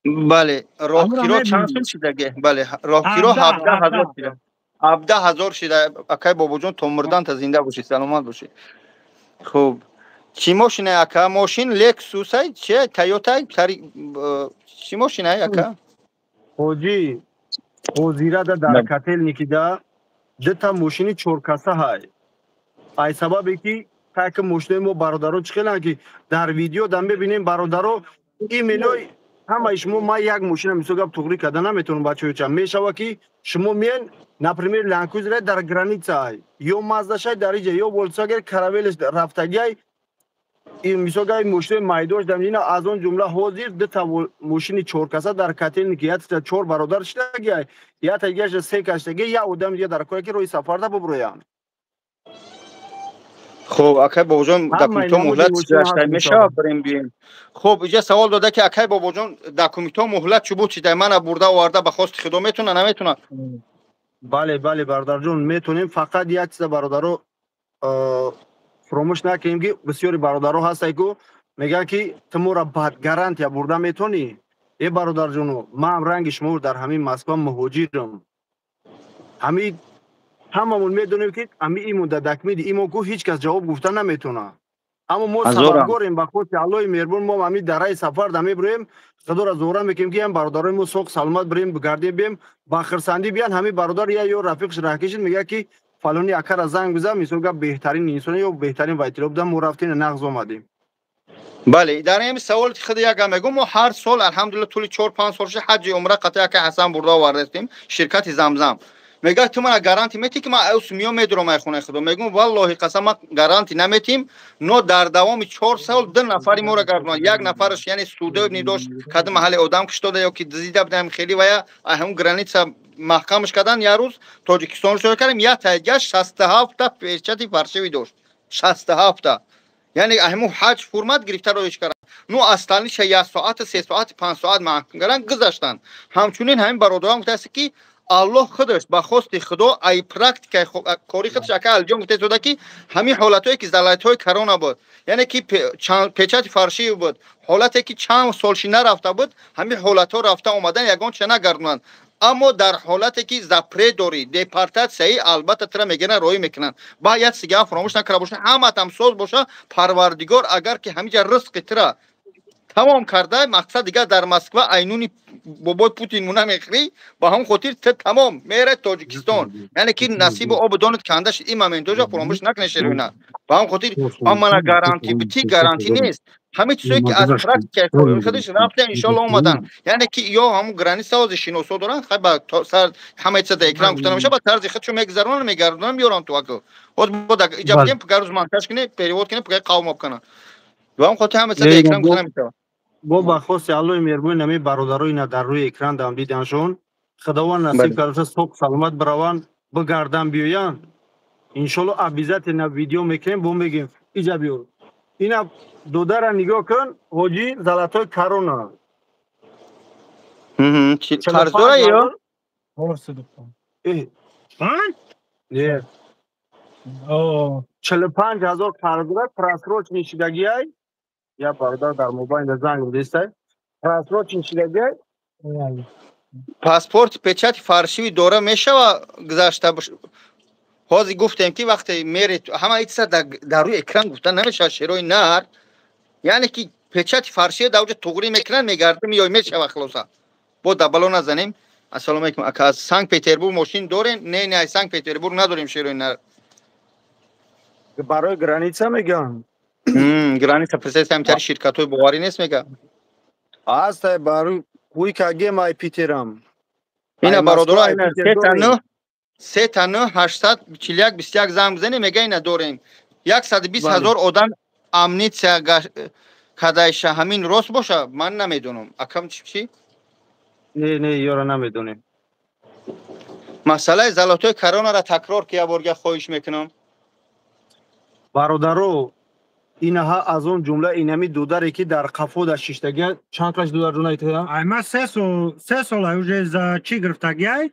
Бале, роҳкиро чанд сум шидаге? Бале, роҳкиро 17 000 шида, 17 000 шида. Акай бобоҷон, то мурдан та зинда бошӣ, саломат бошӣ. Хуб, чӣ мошина, ака? Мошин Лексусай чи Тойотай, чӣ мошинай, ака? Ҳоҷӣ, ҳозирада дар Котельникида дута мошини чоркаса ҳай. Ай сабабе ки таки мошинои мо, бародаро, чӣ хеланд, ки дар видео да мебинем, бародаро, именно ҳамаи шумо ман як мошина, мисол гап, туғрӣ карда наметавонам, бачаёча. Мешава, ки шумо миен, например, Ландкрузер дар граница ай, ё Маздашай дар иҷа, ё Волксваген Каравелеш рафтагиай, мисол гап, мошинои майдош дар ина. Аз он ҷумла ҳозир дута мошини чоркаса дар Котельники, якта чор бародар шидагиай, якта дигаша се кас шидаги, як одам дига дар кое, ки роҳи сафарда буброянд. Хуб, акай бобоҷон, документҳо муҳлат гузашта мешавад, бирем, бием? Хуб, иҷа савол дода, ки акай бобоҷон, документҳо муҳлат чӣ буд шида, мана бурда оварда ба хости худо метавона, наметавона? Бале, бародарҷон, метавонем. Фақат як чиза, бародаро. Фуромӯш накунем, ки бисёри бародаро ҳастае, ку мегӯянд, ки ту моро бад гарантия бурда метонӣ. Э, бародарҷоно, ман ранги шумо дар ҳамин Москва муҳоҷирам. Ҳамин ҳамамон медонем, ки ҳами имон дар документи имон ку ҳеҷ кас ҷавоб гуфта наметонад. Аммо мо сабабгорем, ба хости Аллоҳи меҳрубон мо ҳамин дараи сафар да мебироем. Худоро зуҳура мекунем, ки ҳам бародарои мо соқ саломат бирем, бигардем, бием, ба хирсандӣ биян. Ҳамин бародар я ё рафиқш раҳкишид, мегӯяд, ки фалони акара занг бизан, мисол гап, беҳтарин инсон ё беҳтарин вайтило будан, мо рафтем, нағз омадем. Бале, дар ин савол худ як гап мегӯм: мо ҳар сол, алҳамдулилла, тӯли 4-5 сол шуда, ҳаҷи умра қатъи ака Ҳасан бурда овардастем. Ширкати Замзам мегӯяд: «Ту мана гарантия метӣ, ки ман ус миём, медурам ай хонаи худо?» Мегӯм: «Валлоҳи қасам, ман гарантия наметим». Но дар давоми 4 сол ду нафари моро гардонад. Як нафараш, яъне, судебный дошт, кадом маҳалли одам киштода ё ки дизида будам, хеле вая ҳамун граница маҳкамаш кардан, як рӯз Тоҷикистон шура кардем. Як тайгаш 67-та печати фальшивый дошт, 67-та. Яъне ҳамун ҳаҷ ҳурмат гирифта роиш кардан. Ну, остальные ша як соати, 3 соати, 5 соат маҳкам кардан, гузаштанд. Ҳамчунин ҳамин бародарам гуфтааст, ки Аллоҳ худаш, ба хости Худо, ай практикаи кори худаш, ака Алиҷон гуфта истода, ки ҳамин ҳолатҳое, ки золотой корона буд, яъне ки печати фальшивый буд, ҳолате ки чанд солши нарафта буд, ҳамин ҳолатҳо рафта омадан, ягон ча нагардонанд. Аммо дар ҳолате ки запрет дорӣ, депортатсияи, албатта тира мегиранд, роӣ мекунанд. Ба як сигаам фаромӯш накарда боша, ҳаматам соз боша, Парвардигор агар ки ҳамиҷа ризқи тира тамом карда, мақсад дигар дар Москва айнуни бобои Путин муна мехӯрӣ. Ба ҳамон хотир т тамом мере Тоҷикистон, яъне ки насибу обу донат канда шид. Ин моментоҷа фаромӯш накунед, шеруина. Ба ҳамон хотир мана гарантӣ бити, гарантӣ нест. Ҳамин чизое ки аз практикаи худаш рафтем, иншоалло омадан, яъне ки ё ҳамун граница ҳозир шиносо доранд, хай, ба сар ҳамаи чиза дар экран гуфта намешавад, ба тарзи худшо мегузаронанд, мегардонанд, меёранд. Ту аку ҳозир бо иҷа бигем, гарӯз монтаж кунед, перевод кунед, пугаи қавм кунанд. Ба ҳамон хотир ҳама чиза дар экран гуфта намешавад. Бо ба хости Аллоҳи меҳрубон, ҳамин бародарои на дар рӯи экран дам диданшон, Худованд насиб карда, соқ саломат бираванд, бигардан, биёянд. Иншолло, обязательно видео мекунем, бо мегем: иҷа биёр, ина додара нигоҳ кун, ҳоҷӣ, золотой корона. Қарздора ё? Не, 45 000 қарздора, просроченный шидагиай. Я бародар дар мобайнда занг дестай, просроченный шидагиай. Паспорт печати фальшивый дора мешава гузашта? Ҳозир гуфтем, ки вақте мери, ҳама чиза дар рӯи экран гуфта намешава, шерои нар. Яъне ки печати фальшивый дар оҷа туғрӣ мекунанд, мегардем, ё мешава. Хулоса, бо дабало назанем. Ассалому алайкум, ака, аз Санкт Петербург мошин дорем? Не, не, аз Санкт Петербург надорем, шерои нар. Барои граница мегӯям. Граница пресесамтари ширкатҳои боварӣ нест, мега. Ҳастай, барои ҳуйкагем, ай Питерам. Ина, бародаро, 3 та 9 3 та 9 841 21 занг бизанем, мега ина дорем. 120 000 одам амнистия кадайша, ҳамин рост боша, ман намедонам, акам, чӣ? Не, не, ёра намедонем. Масъалаи золотой коронара такрор ки, як борга хоҳиш мекунам. Бародаро, инаҳа аз он ҷумла инами додаре, ки дар қафода шиштагия, чанд қаш, додарҷон, айтая? Ай ма 3 сол, 3 сола уже за чӣ гирифтагиай,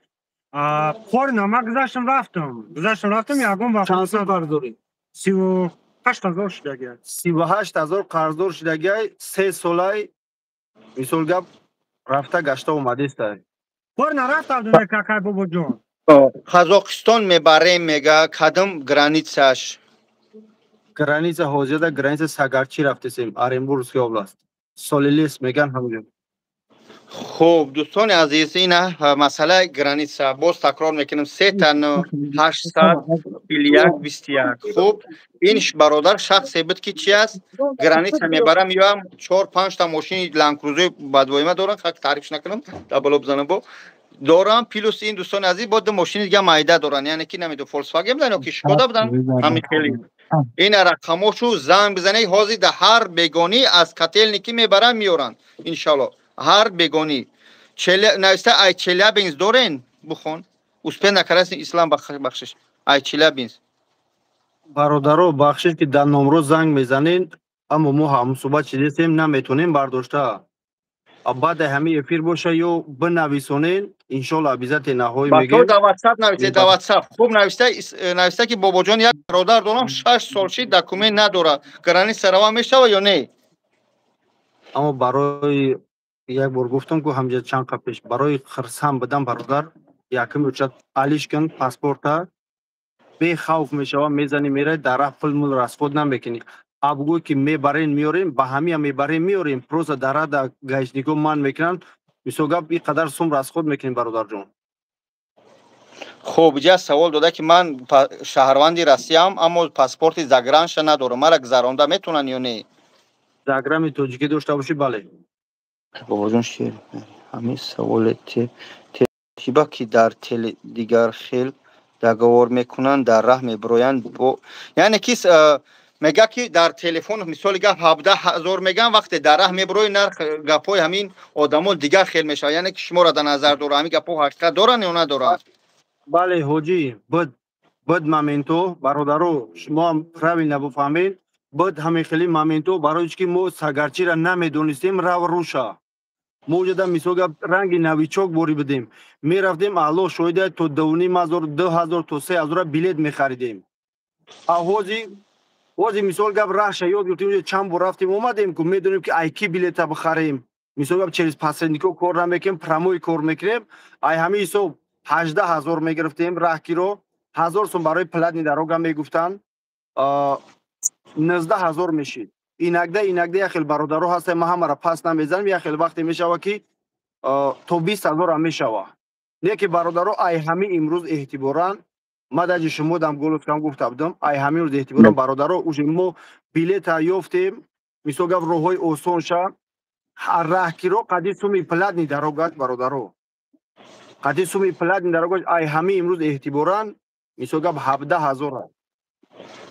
кори нама гузаштам, рафтам, гузаштам, рафтам, ягон вақт. Чанд сум қарз дорӣ? 38 000 шудагиай. 38 000 қарздор шудагиай, 3 солай, мисол гап, рафта гашта омадестай. Кор нарафтам, какай, бобоҷон. Қазоқистон мебарем, мега, кадом границаш? Граница ҳозирда граница Сагарчи рафтесем, Оренбургская область, Солилес меган ҳамҷо. Хуб, дӯстони азиз, ина масъалаи граница боз такрор мекунем: 3 та 9 841 21. Хуб, ин бародар шахсе буд, ки чи аст, граница мебарам, ёам чор панҷта мошини Ландкрузои бадвоима дорам, хак таърифш накунам, дабало бизанам, бо дорам. Плюс ин, дӯстони азиз, бо ду мошини дига майда доранд, яъне ки намедонам, Фольксваген будан ё ки Шкода будан, ҳамин хели. Ина рақамошу занг бизанед. Ҳозир да ҳар бегонӣ аз Котельники мебаранд, меёранд, иншалло, ҳар бегонӣ. Нависта, ай Челябинск дорен, бухон, успел накардаси, Ислам, бахшиш, ай Челябинск. Бародаро, бахшиш, ки дар номро занг мезанед, аммо мо ҳамсӯҳбат шидестем, наметонем бардошта. Баъде ҳамин эфир боша ё бинависонед. Иншоалло, обязательно ҳои мегем. Дар WhatsApp нависед, дар WhatsApp. Хуб, нависта, ки бобоҷон, як бародар дорам, 6 сол шид, документ надорад, граница рава мешава ё не? Аммо барои як бор гуфтам, ку ҳамҷа чанд қабл пеш, барои хирсанд будан, бародар, якум учат алиш кун паспорта, бехавф мешава, мезани, мерай, дар раҳ пул мул расход намекунӣ. А бугӯй, ки мебарем, меорем, ба ҳамия мебарем, меорем, просто дар раҳ да гаишникҳо ман мекунанд, мисол гап, ин қадар сум расход мекунем, бародарҷон. Хуб, иҷа савол дода, ки ман шаҳрванди Россияам, аммо паспорти загранша надорам, мара гузаронда метавонанд ё не? Заграми тоҷикӣ дошта бошӣ, бале. Бобоҷон, шер, ҳамин саволе тиба, ки дар теле дигар хел договор мекунанд, дар раҳ мебироянд бо, яъне ки мега, ки дар телефон, мисоли гап, 17 000 меган, вақте дар раҳ мебирои, нарх гапҳои ҳамин одамо дигар хел мешавад. Яъне ки шуморо дар назар дора, ҳамин гапҳо ҳақиқат доранд ё надоранд? Бале, ҳоҷӣ, буд моменто, бародаро, шумоам правильно буфаҳмед, буд ҳамин хели моменто, барои чи ки мо сагарчира намедонистем рав руша. Мо уҷада, мисол гап, ранги новичок борӣ будем, мерафтем, Аллоҳ шоҳида, то 2500, 2000, то 3000-а билет мехаридем. А ҳози, мисол гап, раҳша ёд гирифтем, чанд бор рафтем, омадем, ку медонем, ки ай ки билета бихарем. Мисол гап, через посреднико кор намекунем, прямой кор мекунем. Ай ҳамин ҳисоб 18 000 мегирифтем раҳкиро, 1000 сум барои платный дорога мегуфтанд, 19 000 мешид. Инакда як хел бародаро ҳастем, ман ҳамаро пас намезанам, як хел вақте мешава, ки то 20 000-ам мешава. Не ки, бародаро, ай ҳамин имрӯз эҳтиборан, ма даҷи шумо дам голос-кам гуфта будам, ай ҳамин рӯз эҳтиборан, бародаро, уже мо билета ёфтем, мисол гап, роҳҳои осонша, раҳкиро қади суми платный дорогаш, бародаро, қади суми платный дорогаш, ай ҳамин имрӯз эҳтиборан, мисол гап, 17 000.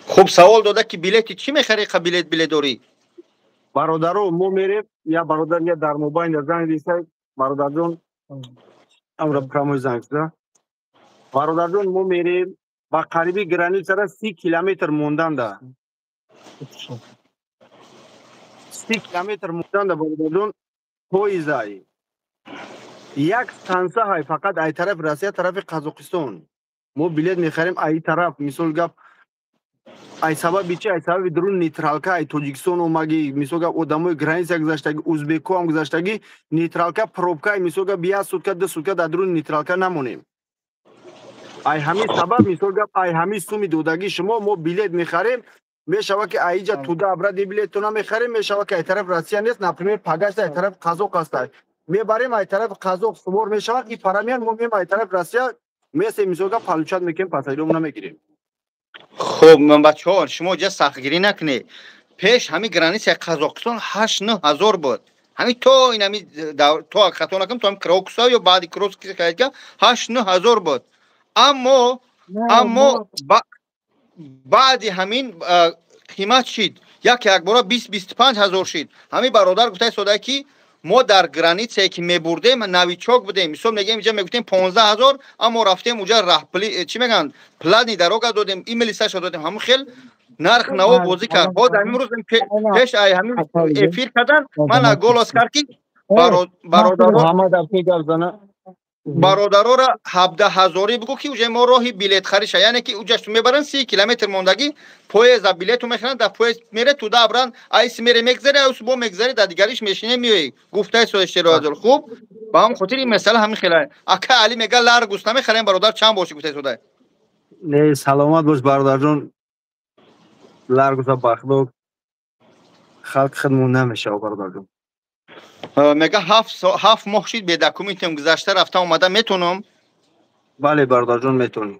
Хуб, савол дода, ки билети чӣ мехарӣ, қа билет дорӣ? Бародаро, мо мерем, я бародар, я дар мобайн занг диса, бародарҷон, амра прямой занг да, бародарҷон, мо мерем, ба қариби границара 30 километр монданда, 30 километр монданда, бародарҷон, поезай як станса ҳай, фақат ай тарафи Россия, тарафи Қазоқистон мо билет мехарем. Ай тараф, мисол гап, ай сабаби чи? Ай сабаби дурун нейтралка, ай Тоҷикистон омаги, мисол гап, одамои граница гузаштаги, узбекҳоам гузаштаги, нейтралка пробка, мисол гап, як сутка, 2 сутка дар дуруни нейтралка намонем. Ай ҳамин сабаб, мисол гап, ай ҳамин суми додагии шумо мо билет мехарем. Мешава, ки айҷа туда обратно билетона мехарем, мешава, ки ай тараф Россия нест, например, пагашта ай тараф Қазоқ аста, мебарем, ай тарафи Қазоқ сувор мешавад, ки парамиян, мо меем, ай тарафи Россия месем, мисол гап, получать мекунем, пассажирона мегирем. Хуб, бачаҳо, шумо ҷа сахтгирӣ накунед. Пеш ҳамин границаи Қазоқистон 8-9 ҳазор буд. Ҳамин то ин ҳами, то хато накунам, то ҳами Крокуса ё баъди Крокус 8-9 ҳазор буд, аммо баъди ҳамин қимат шид, як якбора 20-25 ҳазор шид. Ҳамин бародар гуфта истода, ки мо дар границае ки мебурдем, новичок будем, мисол мегӯем, инҷа мегуфтем 15 000, аммо рафтем уҷа, раҳпли чӣ мегӯянд, платный дорога додем, имелисаша додем, ҳамун хел нарх наво бозӣ кард. Боз ҳамин рӯз пеш ай ҳамин эфир кардан ман голос кард, ки бародарора 17 ҳазорӣ бигӯ, ки уҷа мо роҳи билетхариша, яъне ки уҷаш мебаранд, 30 километр мондагӣ поезда билету мехаранд, дар поезд мере туда абран, айси мере мегзаре, айси бо мегзаре, дар дигариш мешине, меои, гуфтаи соиштероазор. Хуб, ба ҳамн хотир ин масъала ҳамин хела. Ака Али мега, Ларгус намехарем, бародар, чанд боши, гуфтаи сода. Не, саломат бош, бародарҷон, Ларгуса бахдок халқ хидмон намешава, бародарҷон. Мега, 7 моҳ шид, бе документам гузашта рафта омада метавонам? Бале, бародарҷон, метавонӣ.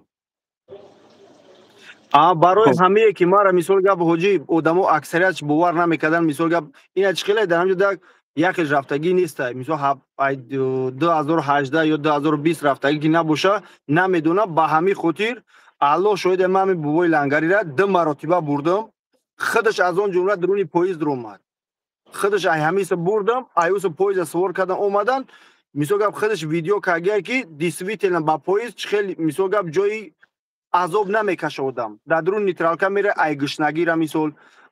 Барои ҳамае ки мара, мисол гап, ҳоҷӣ, одамо аксариятш бовар намекарданд, мисол гап, ина чӣ хеле дар ҳамҷо якеш рафтагӣ неста, мисол, 2018 ё 2020 рафтагӣ ки набоша, намедонам. Ба ҳамин хотир, Аллоҳ шоҳиде, ман ҳамин бобои лангарира ду маротиба бурдам, худаш аз он ҷумла дуруни поезд омад, худаш ай ҳамиса бурдам, аюса поезда сувор кардан омадан. Мисол гап, худаш видео кардия, ки действительно ба поезд чӣ хел, мисол гап, ҷои азоб намекаша одам, дар дуруни нейтралка мере, ай гушнагира, мисол,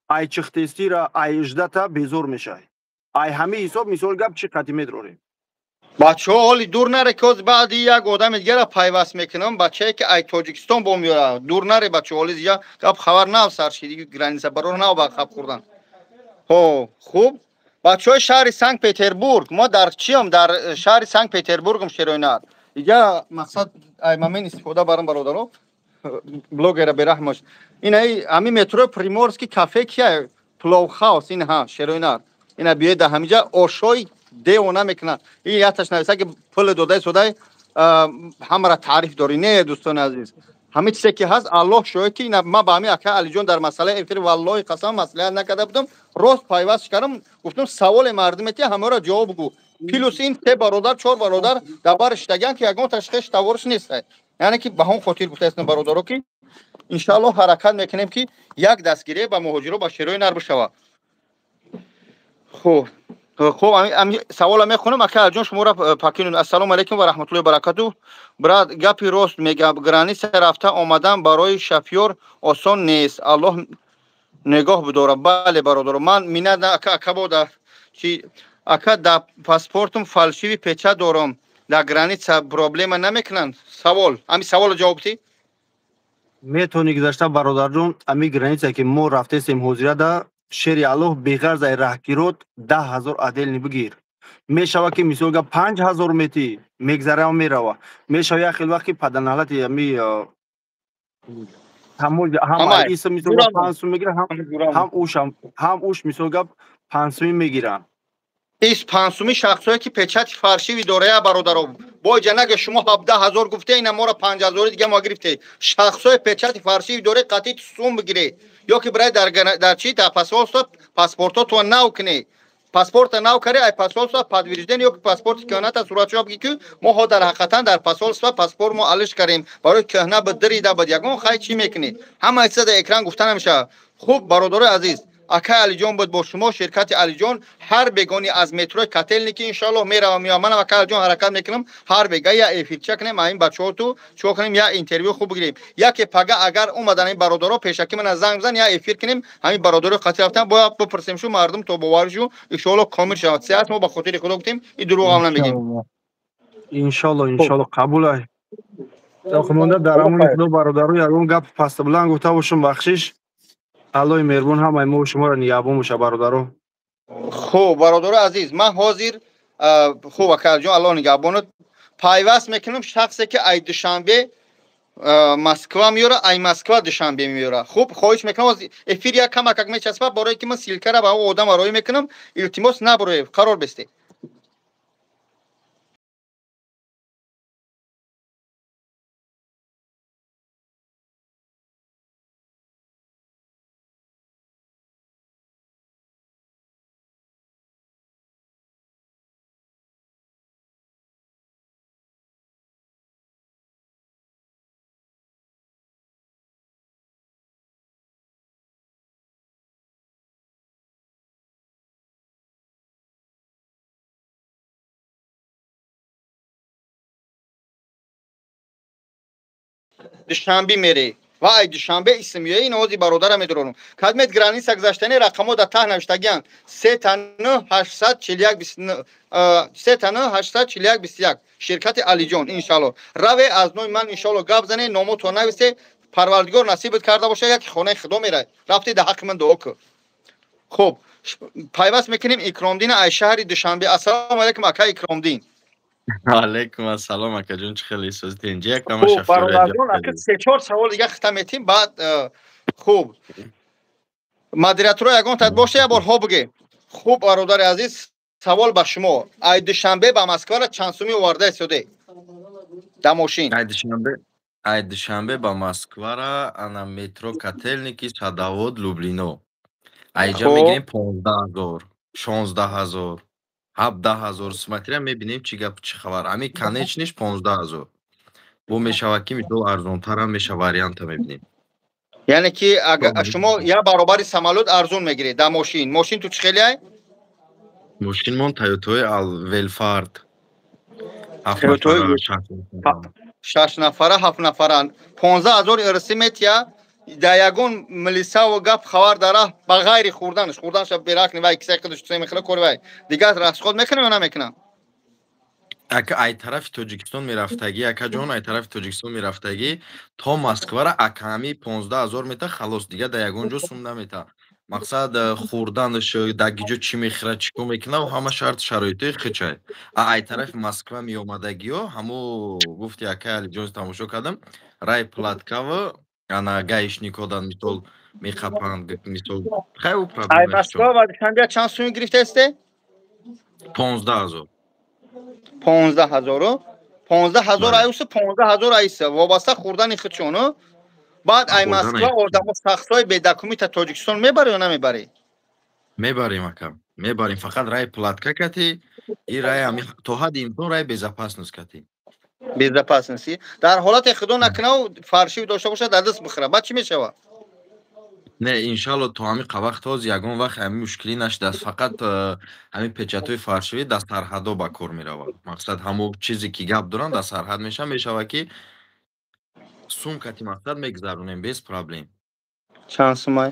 ай чихтестира, ай ждата безор мешавад. Ай ҳамин ҳисоб, мисол гап, чӣ қати медрорем. Бачаҳо ҳоли дур наре, ки ҳозир баъди як одами дигара пайваст мекунам, бачае ки ай Тоҷикистон бо меёра. Дур наре бачаҳо, ҳоли зия гап хабар нав сар шид, граница барор нав ба хаб хӯрдан. Ҳо, хуб. Бачаҳои шаҳри Санкт Петербург, мо дар чиам? Дар шаҳри Санкт Петербургм шероинар. Иҷа мақсад ай мамин истифода барам бародаро. Блогера бераҳмош. Ин ай ҳамин метро Приморский кафе кия? Пловхаус ин ҳа шероинар. Ина биёед дар ҳаминҷа ошои девона мекунад. Ин яташ нависа ки пул додаи содай ҳамаро таъриф дорӣ. Не, дӯстони азиз, ҳамин чизе ки ҳаст, Аллоҳ шоҳид ки ина ман ба ҳамин акай Алиҷон дар масъалаи эфир валлоҳи қасам маслиҳат накарда будам, рост пайваст кардам, гуфтам саволе мардуме ки ҳамаро ҷавоб гӯ. Плюс ин се бародар, чор бародар дар бар шидагиан ки ягон ташхис тавориш нест. Яъне ки ба ҳон хотир гуфтаистам бародаро ки иншааллоҳ ҳаракат мекунем ки як дастгирӣ ба муҳоҷиро ба шерои нар бишавад. Хуб, хуб, ами савола мехонам, ака Алиҷон, шуморо пакинун. Ассалому алайкум ва раҳматуллоҳи ва баракатуҳ. Брат, гапи рост мегам, граница рафта омадан барои шофёр осон нест. Аллоҳ нигоҳ бидора. Бале бародаро, ман минат ака ака бода чи ака да паспортум фальшивый печать дорам. Дар граница проблема намекунанд? Савол. Ами саволо ҷавоб ти? Метавонӣ гузашта бародарҷон, ами граница ки мо рафтесем ҳозира да шери Аллоҳ беғарз ай раҳгирот 10 000 отдельный бигир. Мешава ки мисол га 5000 мети мегзарава мерава. Мешава як хел вақт ки паданалати ами ҳам иса мисол га 5 сум мегира, ҳам уш ҳам уш мисол гап 5 суми мегиранд. Ис 5 суми шахсое ки печати фальшивый дорая бародаро. Бой ҷанаге шумо 17 000 гуфте, ина моро 5000 дига мо гирифте. Шахсое печати фальшивый доре қатъи сум бигире. Ё ки бирай дар чи дар посольство паспортотро нав кунӣ. Паспорта нав кари, ай посольство подтверждение ё ки паспорти кӯҳната суратшо бигӣ ки мо ҳо дар ҳақиқатан дар посольство паспорт мо алиш кардем. Барои кӯҳна ба дирида бад ягон хай чӣ мекунӣ? Ҳама чиза дар экран гуфта намешавад. Хуб, бародарои азиз, акай Алиҷон буд бо шумо, ширкати Алиҷон. Ҳар бегони аз метрои Котельники иншоаллоҳ меравам меоям. Манам акай Алиҷон ҳаракат мекунам, ҳар бега я эфирча кунем, ин бачаҳо ту чико кунем, я интервю хуб бигирем. Яке пага агар омадан ин бародаро пешакӣ мана занг бизан, я эфир кунем, ҳамин бародаро қатӣ рафтан бояд бипурсем шу мардум то боваршу иншоаллоҳ комил шавад. Сиҳат мо ба хотири Худо гуфтем, ин дурӯғам намегем. Иншоаллоҳ, иншоаллоҳ, қабул ай. Монда дар амони Худо бародаро, ягон гап паста буланд гуфта бошум, бахшиш. Аллоҳи меҳрубон ҳамаи мо шуморо нигаҳбон боша бародаро. Хуб, бародаро азиз, ман ҳозир хуб, акаҷон, Аллоҳ нигаҳбонат, пайваст мекунам шахсе ки ай Душанбе Москва меёра, ай Москва Душанбе меёра. Хуб, хоҳиш мекунам, эфир як камакак мечаспад, барое ки ман ссылка ра ба он одам роӣ мекунам. Илтимос, набуроед, қарор бестед. Душанбе мере ва ай Душанбе исм ё ин ози бародара медорам. Кадмет граница гузаштани рақамҳо дар таҳ навиштагианд: 3 9 841 3 9 841 21, ширкати Алиҷон. Иншалло раве, аз номи ман иншалло гап зане, номото нависе. Парвардигор насибат карда боша, яки хонаи Худо мерай, рафти дар ҳаққи ман дуо кун. Хуб, пайваст мекунем Икромдина ай шаҳри Душанбе. Ассалому алайкум, ака Икромдин. Алейкум ассалом, акаҷон, чӣ хеле созите инҷа як Хуб, бародарҷон, ака се чор савол дига хита метим, баъд хуб, модераторо ягон тад боша, як бор ҳо биге. Хуб, бародари азиз, савол ба шумо: ай Душанбе ба Москвара чанд сумӣ оварда истоде да мошин? Ай Душанбе ба Москвара ана метро Котельники, Садовод, Люблино, айҷа мегирем 15 000, 16 000, 17 000, смотря мебинем чӣ гап, чӣ хабар. Ами конечный ш 15 000 бо мешавад ки мисол арзонтарам меша, варианта мебинем. Яъне ки шумо як баробари самолёт арзон мегиред дар мошин. Мошин ту чӣ хеле ай? Мошинмон Тойотои Велфард. Шаш нафара, ҳафт нафара, 15 000 ирси метия. Дар ягон милисаву гап хабар дара, ба ғайри хӯрданаш, хӯрданаша беракни вай кисаи қидаш мехӯра, кори вай, дигар расход мекунам ё намекунам? Ака, ай тарафи Тоҷикистон мерафтагӣ, акаҷон, ай тарафи Тоҷикистон мерафтагӣ то Москвара аками 15 000 мета, халос, дига дар ягон ҷо сум намета. Мақсад, хӯрданаш, дар гиҷо чӣ мехӯрад, чӣ кор мекунад, ҳама шарт шароитои хичай. А ай тарафи Москва меомадагиё, ҳамо гуфти акай Алиҷон, тамошо кардам, рай платкава, ана гаишникодан мисол меқапанд, мисол хай ӯ Ай проблема. Москва ва Душанбе чанд сум гирифтаесте? 15 000. 15 000-у 15 000. Бале. Аюсу 15 000 айса вобаста хӯрдани худшону. Баъд ай Хӯрдан Москва ай. Одамо, шахсҳои бедокумента Тоҷикистон мебарӣ ё намебарӣ? Мебарем, ака, мебарем, фақат рай платка кати и рай ами то ҳадди имкон рай безопасность кати. Безопасности. Дар ҳолате худо накунав, фальшивый дошта бошад, дар даст бихӯра, баъд чӣ мешавад? Не, иншалло, то ҳами вақт ҳоз ягон вақт ҳами мушкилӣ нашудааст. Фақат ҳамин печатҳои фальшивый дар сарҳадо ба кор меравад. Мақсад, ҳамо чизе ки гап доранд, дар сарҳад мешавад, ки сумкати мақсад мегузаронем без проблем. Чанд сумай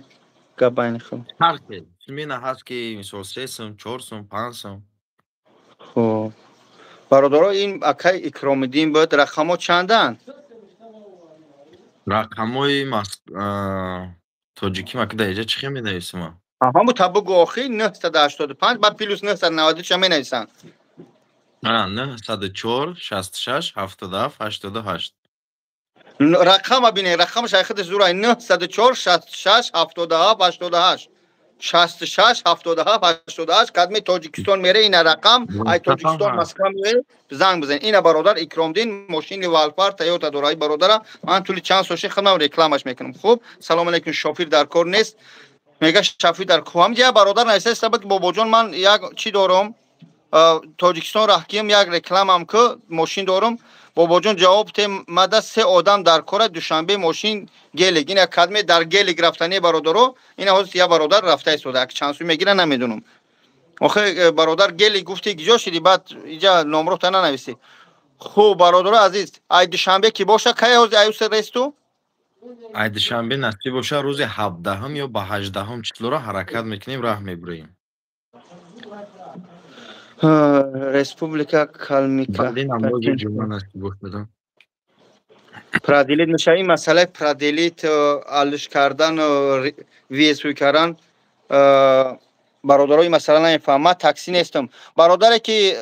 гап байни худ? Ҳар хел смена ҳаст, ки мисол 3 сум, 4 сум, 5 сум. Хуб, бародаро, ин акай Икромиддин буд. Рақамҳо чанданд? Рақамҳои тоҷикӣ ма ки дар иҷа чӣ хел менависам? Ҳаму та бугу охи, 985, баъд плюс 990 ча менависанд. 904 66 77 88. Рақама бинед, рақамаш ай худаш зурай: 904 66 77 88, 66 77 88. Кадми Тоҷикистон мере, ина рақам, ай Тоҷикистон Москва мере, занг бизан. Ина бародар Икромдин мошини Валфар, Тойота дора. Ай бародара ман тӯли чанд сол ши худам рекламаш мекунам. Хуб, салом алейкум, шофир дар кор нест, мега. Шофир дар ко ҳамҷа бародар нависта буд: бобоҷон, ман як чӣ дорам, Тоҷикистон раҳкиям, як рекламам ку, мошин дорам, бобоҷон, ҷавоб те мада, се одам дар кора, Душанбе, мошин гелик. Ина кадме дар гелик рафтани, бародаро, ина ҳозир я бародар рафта истода, як чанд су мегира, намедонам. Охе, бародар, гелик гуфти, гиҷо шиди? Баъд иҷа номрота нанависӣ. Хуб, бародаро азиз, ай Душанбе ки боша, кай ҳозир аюса ресту? Ай Душанбе насиб боша, рӯзи 17-ҳум ё ба 18-ҳум числоро ҳаракат мекунем, раҳ мебурем. Республика Калмика. Баъди намози ҷумъа насиб бошад. Продлить мешава ин масъалаи продлить, алиш кардан, въезд кардан. Бародаро, ин масъала намефаҳмам, ман такси нестам. Бародаре ки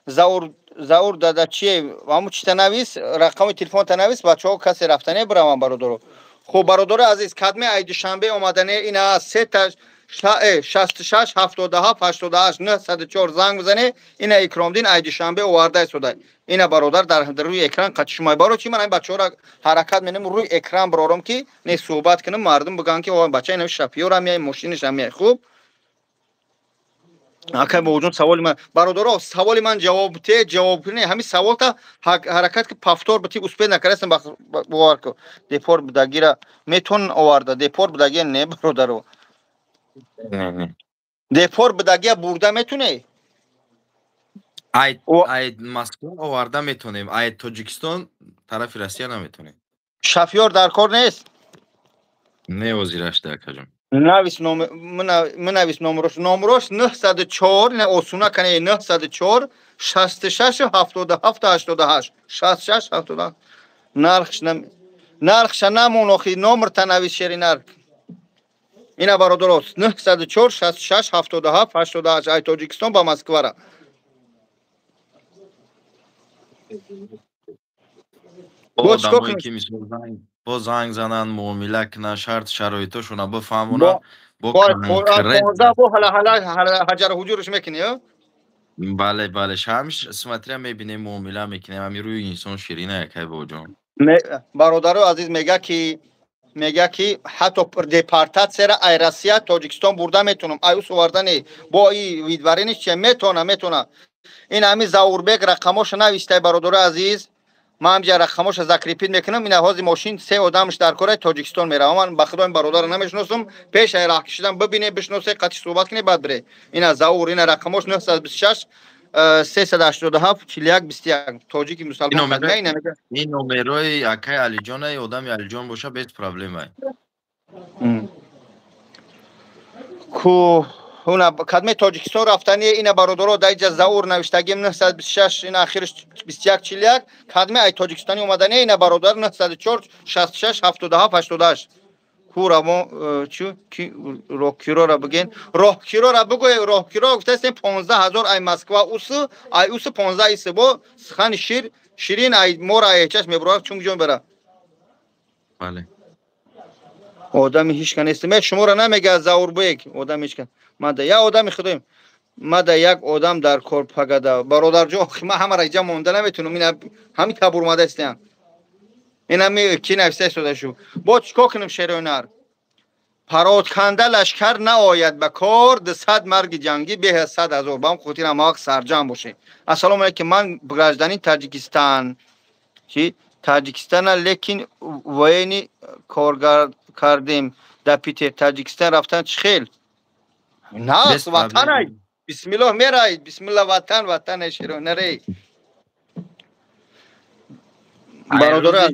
Заур, Заур дадачие, ҳамун чита навис, рақами телефонта навис, бачаҳо касе рафтане бираванд, бародаро. Хуб, бародари азиз, кадме ай Душанбе омадане, ина сета 66 77 88, 904 занг бизане. Ина Икромдин ай Душанбе оварда истода. Ина бародар дар рӯи экран қати шумо. Барои чи ман ин бачаҳоро ҳаракат менам рӯи экран бирорам, ки не суҳбат кунам, мардум бигӯянд, ки бача ина шофёрам яй, мошинашам яй. Хуб, акай бобоҷон, саволи ман, бародаро, саволи ман ҷавоб те, ҷавоб кунӣ ҳамин саволта ҳаракат ки повтор бити, успеть накардастам, бовар ку. Депорт будагира метон оварда? Депорт будагия не, бародаро. Депорт будагия бурда метунӣ? Ай Москва оварда метонем, ай Тоҷикистон тарафи Россия наметонем. Шофёр дар кор нест? Не, озирашда, акаҷон. Навис, менавис номрош, номрош 904, не осуна кане, 904 66 77 88, 66 77. Нархш нархша намон, охи номрта навис, шери нарх. Ина бародаро, 904 66 77 88, ай Тоҷикистон ба Москвара. Одамое ки мисол бо занг зананд, муомила кунанд, шарт шароитошона бифаҳмонанд. Бо ҳаҷару ҳуҷурш мекунӣ? Бале, бале, ҳамиш смотря мебинем, муомила мекунем, ҳами рӯи инсон ширина, якай боҷон. Бародаро азиз, мега ки ҳатто депортатсияра ай Россия Тоҷикистон бурда метунам, ай ус овардани бо и выдворениш че метона, метона. Ин ҳами Заурбек рақамоша навистай, бародаро азиз, ман ҳамҷа рақамоша закрепить мекунам. Ина ҳозир мошин, се одамш дар кораи, Тоҷикистон меравам. Ман ба худо ин бародарро намешиносам. Пеш ай раҳ кишидан бибине, бишиносе, қатъи суҳбат куне, баъд бире. Ина Заур, ина рақамош 926 387 41 21, тоҷики мусалмон. Ин номерои акай Алиҷона, одами Алиҷон боша, без проблема. Ку Ҳуна кадме Тоҷикистон рафтани ина бародаро даиҷа Заур навиштагим 926 ина ахирш 2141 кадме ай Тоҷикистони омадани ина бародар 904 66 77 88 курамо чу ки роҳкирора биген роҳкирора бугӯе роҳкиро гуфтастем 15 000 ай Москва усу ай усу 15 исы бо сухани шир ширин ай мора ай ҳечаш мебурад чун ҷон бара. Бале. Одами ҳичка нест. Ме шуморо намега Заурбек одами ҳичка. Мада я одами худоем. Мада як одам дар кор пагада. Бародарҷон, ман ҳамаро иҷа монда наметунам. Ина ҳами табур омада истиям. Ина ми ки нависта истода шу. Бо чикор кунем шероинар? Пародканда лашкар наояд ба кор, 200 марги ҷангӣ беҳ аз 100 ҳазор. Ба ҳам хотир ҳама вақт сарҷамъ бошед. Ассалому алайкум, ман гражданин Таҷикистан. Чи? Таҷикистана, лекин военный коргар кардем дар Питер. Таҷикистан рафтан чӣ хел? Нас ватанай. Бисмиллоҳ мерай. Бисмилла ватан, ватане шероинарей. Бародаро,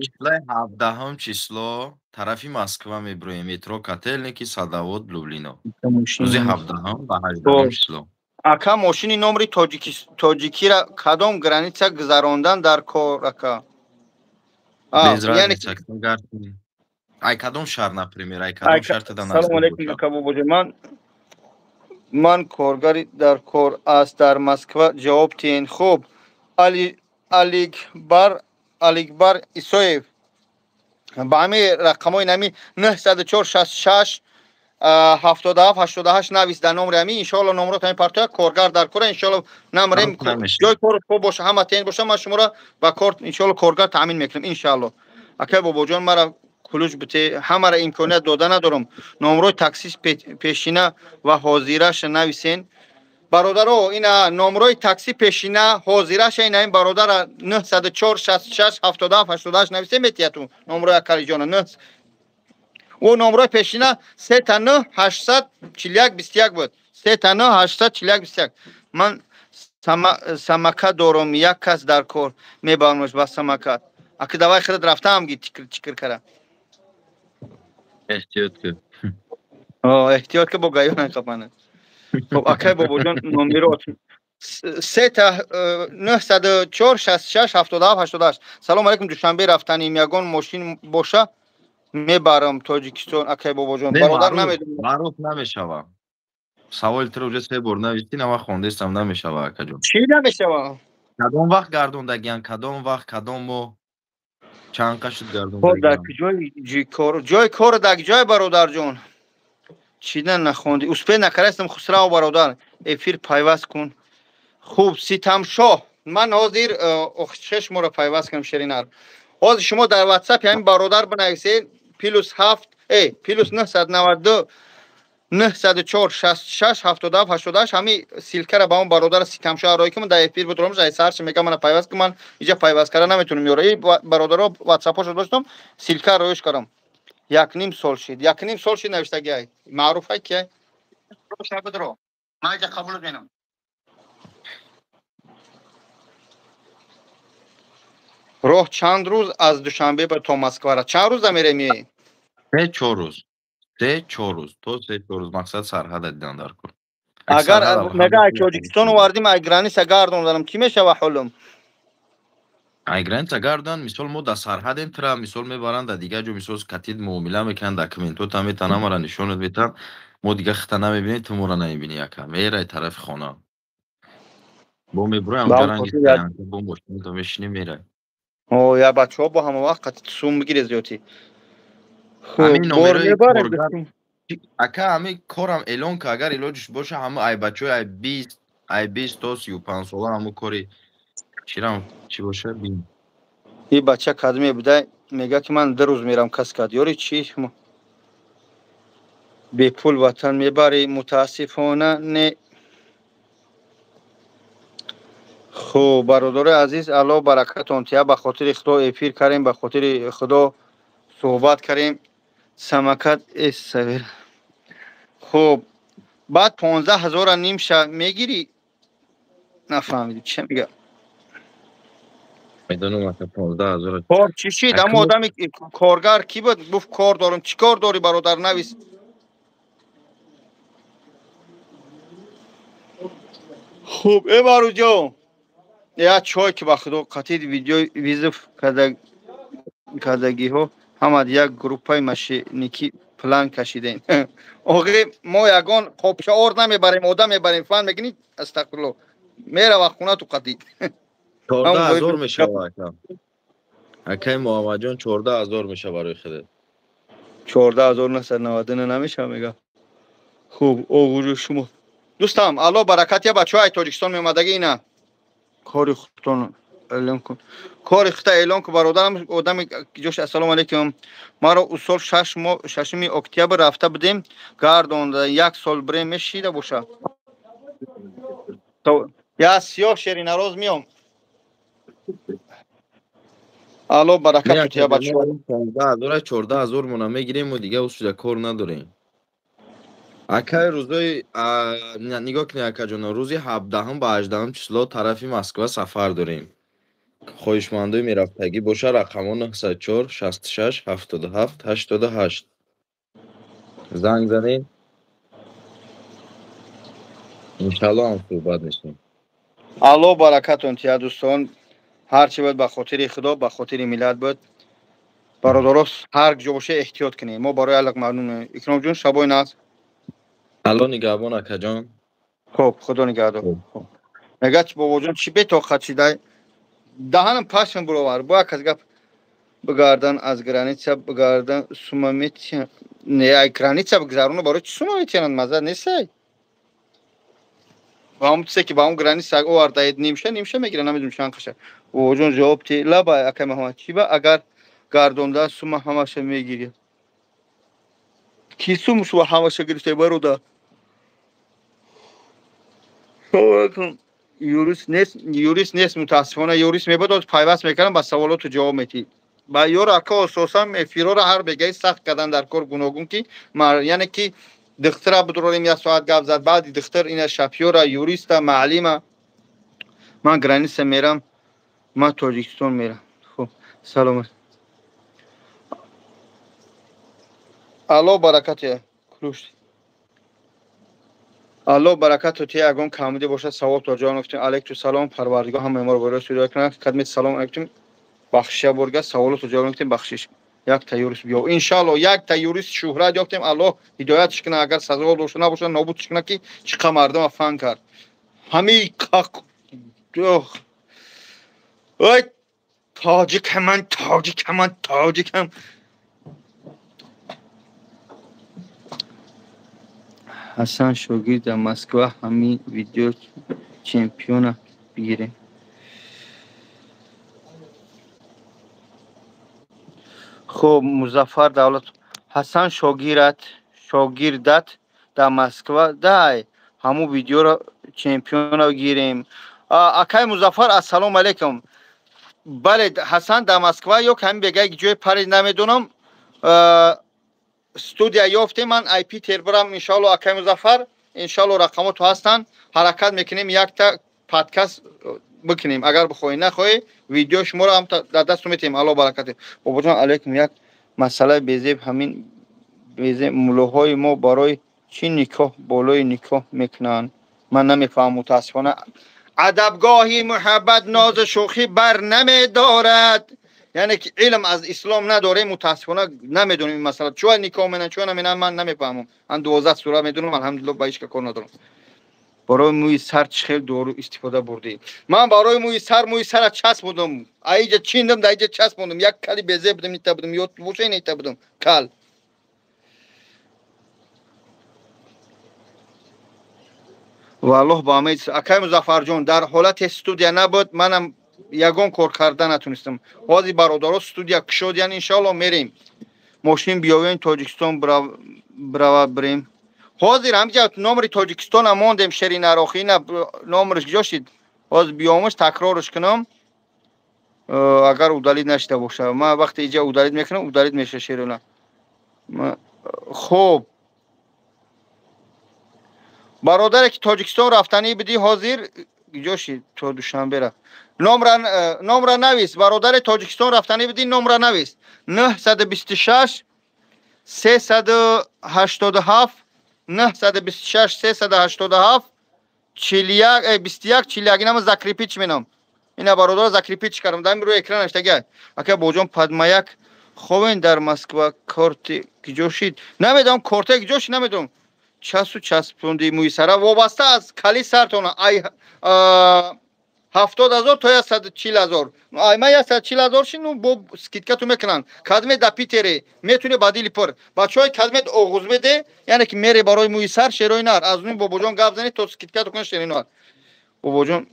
17 число тарафи Москва меброем. Метро Котельники, Садовод, Люблино. Рӯзи 17 ба 18 число. Ака, мошини номри тоҷикира кадом граница гузарондан дар кор, ака? Без разницы. Ай кадом шаҳр, например, ай кадом шаҳр тада? Салому алайкум, ака бобоҷон. Ман коргари дар кор аст дар Москва, ҷавоб тиҳен. Хуб, Аликбар Аликбар Исоев ба ҳамин рақамҳои нами 904 66 77 88 навис дар номри ҳамин, иншоалло номрот ҳамин партоя. Коргар дар кора, иншоалло намрем, ҷои кор хуб боша, ҳама тен боша, ман шуморо ба кор иншоалло коргар таъмин мекунам, иншоалло. Акай бобоҷон, мара кулуҷ бите, ҳамара имконият дода надорам. Номрои таксис пешина ва ҳозираша нависен. Бародаро, ина номрои такси пешина ҳозираша ина ин бародара 904 66 77 88 нависем, метияту номрои акалиҷона. Ӯ номрои пешина 3 9 841 21 буд, 3 9 841 21. Ман самокат дорам, як кас дар кор мебармаш ба самокат. Аки давай худат рафтаам ги чикр кара. Эҳтиёт ки. Эҳтиёт ки бо гаё накапана. Хоб, акай бобоҷон, номерот сета 904 66 77 88. Салому алайкум, Душанбе рафтаним, ягон мошин боша мебарам Тоҷикистон, акай бобоҷон. Бародар, намедонам. Маъруф, намешава. Саволи туро уже се бор навистӣ, нама хондестам, намешава, акаҷон. Чӣ намешава? Кадом вақт гардондагиян, кадом вақт, кадом моҳ, чанд қа шуд Дар гардондагиян? Куҷои кор, ҷои кор дар ҷой, бародарҷон, чида нахонди, успеть накардастам. Хусрав бародар, эфир пайваст кун. Хуб, Ситамшоҳ, ман ҳозир охшеш шуморо пайваст кунам. Шеринар, ҳозир шумо дар ватсапи ҳамин бародар бинависед: +7 +992 904 66 77 88. Ҳамин ссылка ра ба он бародар Ситамшоҳ роӣ кун, дар эфир будромш ай сарш мега мана пайваст кун. Ман иҷа пайваст карда наметунам ёра. И бародаро ватсапошо доштам, ссылка роиш кардам. Якним сол шид, якним сол шид навиштаги. Ай маъруф ай ки бидро, ман иҷа қабул менам. Роҳ чанд рӯз аз Душанбе ба то Москвара чанд рӯза мереми? 3-4 рӯз, 3-4 рӯз, то 3-4 рӯз. Мақсад сарҳада дидан дар кор. Агар мега ай Тоҷикистон овардим, ай граница гардонданам, чӣ мешава ҳолум? Ай граница гардан, мисол, мо дар сарҳадем, тра мисол мебаранд дар дигар ҷо, мисол катид муомила мекунанд, документота метан, ҳамара нишонат метан. Мо дигар хита намебинем, ту мора намебинӣ, яка мерай тарафи хона, бо мебуроям ранги бо мошината мешинӣ, мерай. О, я бачаҳо бо ҳама вақт қатӣ сум бигире зиёдӣ. Ҳамин номерои коргар, ака, ҳамин корам эълон ка, агар илоҷиш боша, ҳама ай бачаҳои ай 20 то 35 сола, ҳамун кори чирам чӣ боша, бин. И бача кадме буда, мега ки ман 2 рӯз мерам каскад ёри чӣ бепул ватан мебарӣ? Мутаассифона, не. Хуб, бародарои азиз, Аллоҳ баракатон тия. Ба хотири Худо эфир кардем, ба хотири Худо суҳбат кардем. Самокат эсавер. Хуб, баъд 15 ҳазора нимша мегирӣ? Нафаҳмидӣ чӣ мега? Медонам, ака, 15 ҳазор. Кор чӣ шид? Ҳамо одами коргар кӣ буд, гуфт кор дорам. Чӣ кор дорӣ, бародар, навис. Хуб, э Баруҷон, я чой ки ба худо қатид видеои визов кардагиҳо ҳамад як группаи мошиники план кашидем. Оғи мо ягон қопча ор намебарем, одам мебарем, фан мекунӣ, астағфирулло. Мерава хона ту қатид. 14,000 мешава ака. Акай Муҳаммадҷон 14,000 мешава барои худат. 14,999 намешава мега. Хуб, оғуҷо шумо. Дӯстам, Алло баракат я бачаҳои Тоҷикистон меомадаги ина. Кори худтон эълон кун. Кори худта эълон кун бародарам, одами ҷош ассалому алайкум. Маро усол 6 моҳ 6 октябр рафта будем, гардонда як сол бирем мешида боша. Я сиёҳ шеринароз миём. Алло баракат ту я бачаҳо. 15,000 14,000 мона мегирем ва дига усуда кор надорем. Акай рӯзои нигоҳ кунед акаҷоно, рӯзи 17 ба 18 число тарафи Москва сафар дорем. Хоҳишмандои мерафтагӣ боша рақамҳо 904 66 77 88 занг занед. Иншалло ҳам суҳбат мешавем. Алло баракатон тия дӯстон. Ҳар чи бояд ба хотири Худо, ба хотири миллат бояд. Бародаро ҳар ҷо боша эҳтиёт кунем. Мо барои Аллоҳ мамнунем. Икромҷон шабои наз. Алло нигаҳбон акаҷон. Хуб, Худо нигаҳдор. Мегӯяд бобоҷон чӣ бетоқат шидай? Даҳанам пашм буровар. Бо як кас гап бигардан аз граница бигардан сума метиҳанд. Не, ай граница бигзаруна барои чӣ сума метиҳанд? Маза нестай. Ба ҳамон чизе ки ба ҳамон граница овардаед нимша нимша мегиранд, намедонам чанд қаша. Бобоҷон ҷавоб ти лаба акай Муҳаммад чӣ ба агар гардонда сума ҳамаша мегиред? Ки сум шума ҳамаша гирифтаи бародар? Юрист нест, юрист нест, мутаассифона юрист мебуд, пайваст мекардам, ба саволоту ҷавоб метид. Ба ёро ака асосан эфирора ҳар бегаи сахт кардан дар кор гуногун ки яъне ки духтара бидурорем як соат гап зад, баъди духтар ина шофёра, юриста, маълима. Ман граница мерам, ман Тоҷикистон мерам. Хуб, саломат. Алло баракат ключ. Алло баракату ти ягон камбуде бошад савол то ҷавоб гуфтем. Алайкум салом, Парвардигор ҳамаи моро барои суида кунад. Кадмет салом алайкум. Бахшиша бурга саволоту ҷавоб гуфтем бахшиш. Як та юрист биё. Иншалло як та юрист шӯҳрат ёфтем. Аллоҳ ҳидоятш кунад, агар сазовор боша набошад нобудш кунад ки чӣ қадр мардума фан кард. Ҳамин ой тоҷикам ман, тоҷикам ман, тоҷикам. Ҳасан шогирд дар Москва ҳамин видео чемпиона бигирем. Хуб, Музаффар Давлат. Ҳасан шогирдат дар Москва дай ҳамун видеоро чемпиона гирем. Акай Музаффар, ассалому алайкум. Бале, Ҳасан дар Москва ё ҳамин бегаи ҷои пари намедонам. Студия ёфтем, ман ай Питер бирам иншалло акай Музаффар, иншалло рақамоту ҳастанд, ҳаракат мекунем якта подкаст бикунем. Агар бихоҳӣ нахоҳӣ видео шуморо ҳам дар дасту метиҳем. Алло баракат. Бобоҷон алайкум, як масъалаи безеб ҳамин безеб муллоҳои мо барои чӣ никоҳ болои никоҳ мекунанд? Ман намефаҳмам мутаассифона. Адабгоҳи муҳаббат нозу шӯхӣ бар намедорад. Яъне ки илм аз ислом надорем, мутаассифона намедонем ин масъала. Чӯ никоҳ менанд, чӯ наменанд, ман намефаҳмам. Ман 12 сура медонам, алҳамдулиллоҳ ба ҳеҷ кор надорам. Барои мӯи сар чӣ хел дору истифода бурдӣ? Ман барои мӯи сар мӯи сара часпондам. Аиҷа чиндам, да иҷа часпондам. Як кали безеб будам, нита будам, ё боша нита будам. Кал. Валлоҳ ба ҳамаи акай Музаффарҷон, дар ҳолати студия набуд, манам ягон кор карда натунистам. Ҳозир бародаро студия кушодиян, иншалло мерем. Мошин биёвем Тоҷикистон брава бирем. Ҳозир ҳамҷа номери Тоҷикистона мондем, Шеринарохи, ина номерш куҷо шид? Ҳозир биёмаш такрорш кунам, агар удалид нашида боша. Ман вақте иҷа удалид мекунам, удалид меша Шерина. Хуб, бародаре ки Тоҷикистон рафтанӣ бидӣ, ҳозир куҷо шид? То Душанбе рафт. Номра навис, бародари Тоҷикистон рафтанӣ бидӣ, номра навис. 926 387 926 387 41 21 41 инама закрепить менам. Ина бародаро закрепить кардам. Дар рӯи экран навиштагӣ. Ака Бобоҷон падмаяк ховен дар Москва корти киҷо шид? Намедонам корте киҷо шид, намедонам. Часу часпонди мӯи сара вобаста аз кали сартона ай 70,000 то 140,000. Ай ма 140,000 шид, ну бо скидка ту мекунанд. Кадме да Питере метуне ба дили пур. Бачаҳои кадмет оғуз меде, яъне ки мере барои мӯи сар шерои нар. Аз нуи Бобоҷон гап занед то скидка ту кунанд шерои нар. Бобоҷон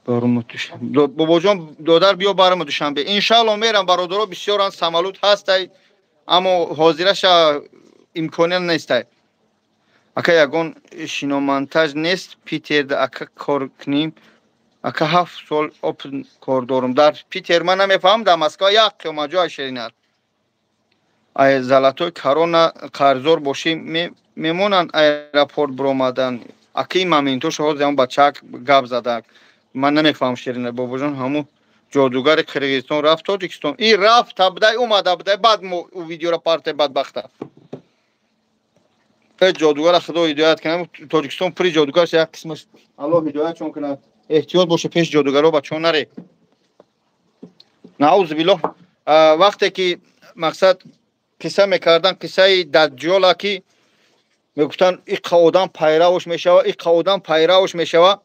Бобоҷон додар биё барам Душанбе. Иншаалло мерам бародаро, бисёран самолют ҳастай, аммо ҳозираша имконият нестай. Ака ягон шиномонтаж нест Питерда ака кор кунем. Ака 7 сол оп кор дорум. Дар Питер ман намефаҳмам, дар Москва як қиёмаҷо шеринар. Ай золотой корона қарздор бошӣ мемонанд аэропорт биромадан. Ака ин моментош ҳозир ҳам бачак гап задак. Ман намефаҳмам шеринар. Бобоҷон ҳамун ҷодугари Қирғизистон рафт Тоҷикистон. Ин рафт табдай омада будай, баъд мо видеора парте бадбахта. Ҷодугара худо ҳидоят кунад. Тоҷикистон пури ҷодугараш як қисмаш Аллоҳ ҳидоятшон кунад. Эҳтиёт боше пеш ҷодугаро бачаҳо наре. Наузу биллоҳ. Вақте ки мақсад қисса мекардан, қиссаи Даҷҷола ки мегуфтанд иққа одам пайравш мешава, иққа одам пайравш мешава.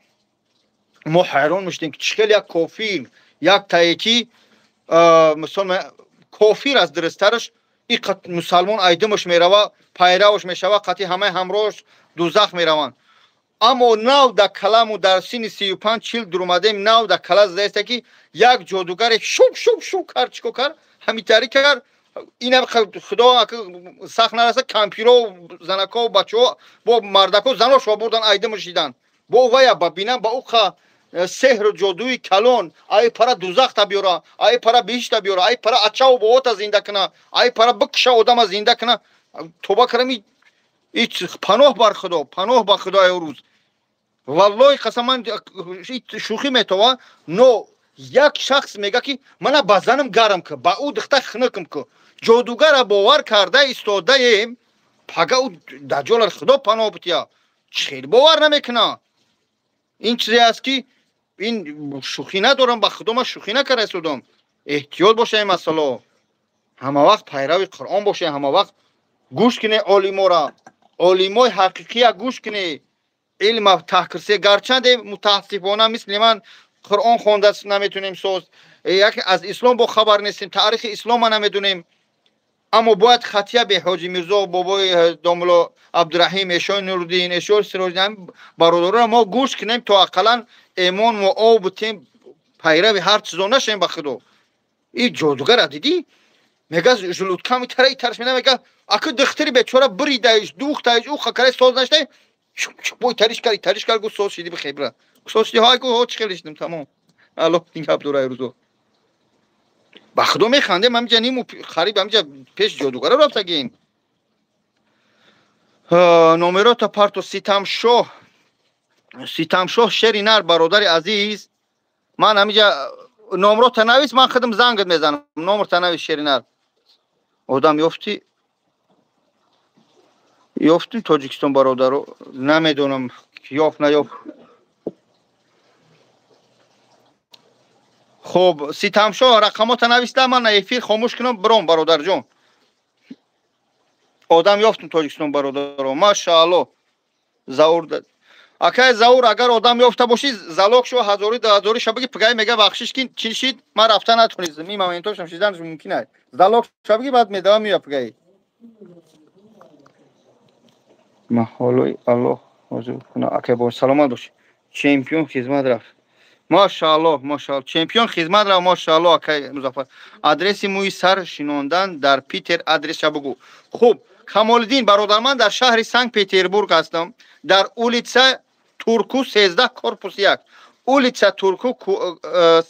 Мо ҳайрон мешудем ки чӣ хел як кофир, як тае ки мисол кофир аз дурусттараш иққа мусалмон айдимаш мерава, пайравш мешава, қатъи ҳамаи ҳамроҳаш дузах мераванд. Аммо нав дар каламу дар синни 35-40 дуромадем, нав дар кала задаеста ки як ҷодугаре шук шук шук кард, чӣ кор кард, ҳамитарӣ кард. Ина худо сахт нараса, кампиро, занако, бачаҳо бо мардако заношро бурдан айдимаш шидан. Бо вая ба бинам ба ӯ сеҳру ҷодуи калон, ай пара дузахта биёра, ай пара биҳишта биёра, ай пара ачаву боота зинда куна, ай пара бикша одама зинда куна. Тоба карами паноҳ бар худо, паноҳ ба худои рӯз. Валлоҳи қасам ман шӯхӣ метова, но як шахс мега ки мана ба занам гарм ку, ба ӯ духта хунукм ку. Ҷодугара бовар карда истодаем, пага ӯ даҷҷолар худо паноҳ бутия. Чӣ бовар намекуна? Ин чизе аст ки ин шӯхӣ надорам, ба худо ман шӯхӣ накарда истодам. Эҳтиёт боша ин масъало. Ҳама вақт пайрави Қуръон боша, ҳама вақт гӯш кунед олимора, олимои ҳақиқия гӯш кунед, илма таҳқирсе. Гарчанде мутаассифона мисли ман Қуръон хонда наметунем соз, яке аз ислом бо хабар нестем, таърихи ислома намедонем. Аммо бояд хатия бе Ҳоҷи Мирзо, бобои домулло Абдураҳим, Эшои Нуруддин, Эшои Сироҷиддин бародароро мо гӯш кунем то ақаллан эмон мо об бутем, пайрави ҳар чизо нашем ба худо. Ин ҷодугара дидӣ? Мега желудкам итара итараш мена, мега аку духтари бечора бридаиш, духтаиш, ӯ хакаре соз наштай, бо итариш кар, итариш кар, гу соз шиди бихебра. Соз шиди, ҳай гу ҳо чӣ хел шидим, тамом. Аллоҳ нигаҳ дора рӯзо. Ба худо механдем, ҳамиҷа ниму хариб ҳамиҷа пеш ҷодугара рафтагин. Номерота парто Ситамшоҳ. Ситамшоҳ шери нар бародари азиз. Ман ҳамиҷа номрота навис, ман худам зангат мезанам. Номрта навис шери нар. Одам ёфти? Ёфтим Тоҷикистон бародаро? Намедонам ёфт наёфт. Хуб, Ситамшоҳ рақамота нависта, ман эфир хомӯш кунам, биром бародарҷон. Одам ёфтум Тоҷикистон бародаро. Машаалло. Заур акай Заур, агар одам ёфта бошӣ, залог шо ҳазори дуҳазори шабаги пигай мега бахшиш ки чӣ шид, ман рафта натонистам. Ин моментошам шиданаш мумкин аст. Залог шабаги баъд медавам мея пигай. Маҳолои Аллоҳ ҳозир куна. Акай бо саломат бош. Чемпион хизмат рафт. Машааллоҳ, машааллоҳ. Чемпион хизмат рафт, машааллоҳ акай Музаффар. Адреси мӯи сар шинондан дар Питер адреса бугу. Хуб, Камолиддин бародар, ман дар шаҳри Санкт-Петербург ҳастам, дар улица Турку 13 корпус 1. Улица Турку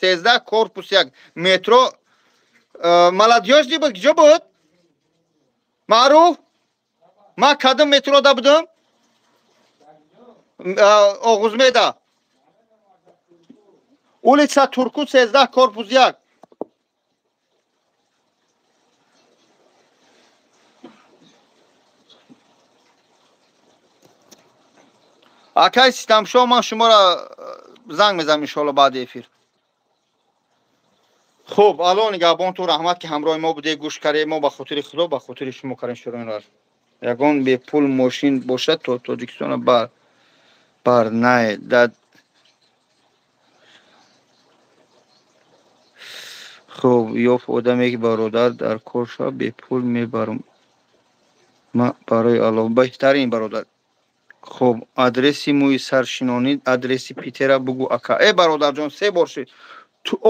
13 корпус 1. Метро Молодёжный буд, куҷо буд? Маъруф? Ман кадом метрода будам? Оғузмеда. Улица Турку 13 корпус 1. Акай Ситамшоҳ, ман шуморо занг мезанам, иншоалло, баъди эфир. Хуб, Алло нигаҳбонту, раҳмат, ки ҳамроҳи мо буде, гӯш кардед. Мо ба хотири Худо, ба хотири шумо кардем. Шуроинар, ягон бепул мошин бошад, то Тоҷикистона бар най дад. Хуб, ёфт одаме, ки бародар дар кор шава, бепул мебарам ма, барои Алло. Беҳтарин, бародар. Хуб, адреси мӯи саршинонӣ, адреси Питера бугу, ака. Э, бародарҷон, се бор шид.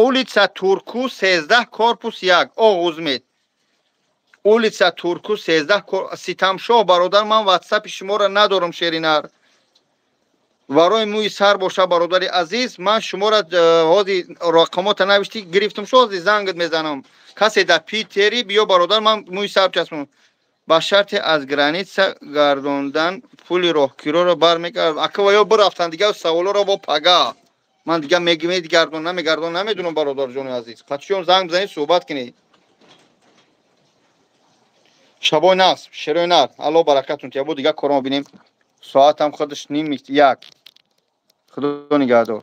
Улица Турку, 13, корпус 1, Оғузмед. Улица Турку, 13. Ситамшоҳ, бародар, ман ватсапи шуморо надорам. Шеринар, барои мӯи сар боша, бародари азиз, ман шуморо ҳози рақамота навиштӣ гирифтам, шози зангат мезанам. Касе дар Питери, биё, бародар, ман мӯи сар часпам, ба шарте аз граница гардондан пули роҳкироро бармегардам. Ака, ва ё бирафтан, дига саволоро бо пага ман дига мегардон, намегардон, намедонам. Бародарҷони азиз, қатшиён занг бизанед, суҳбат кунед. Шабои насб, шерои нар, Алло баракатун тия. Бо дига кормо бинем, соатам худаш 12:30. Худо нигаҳдор.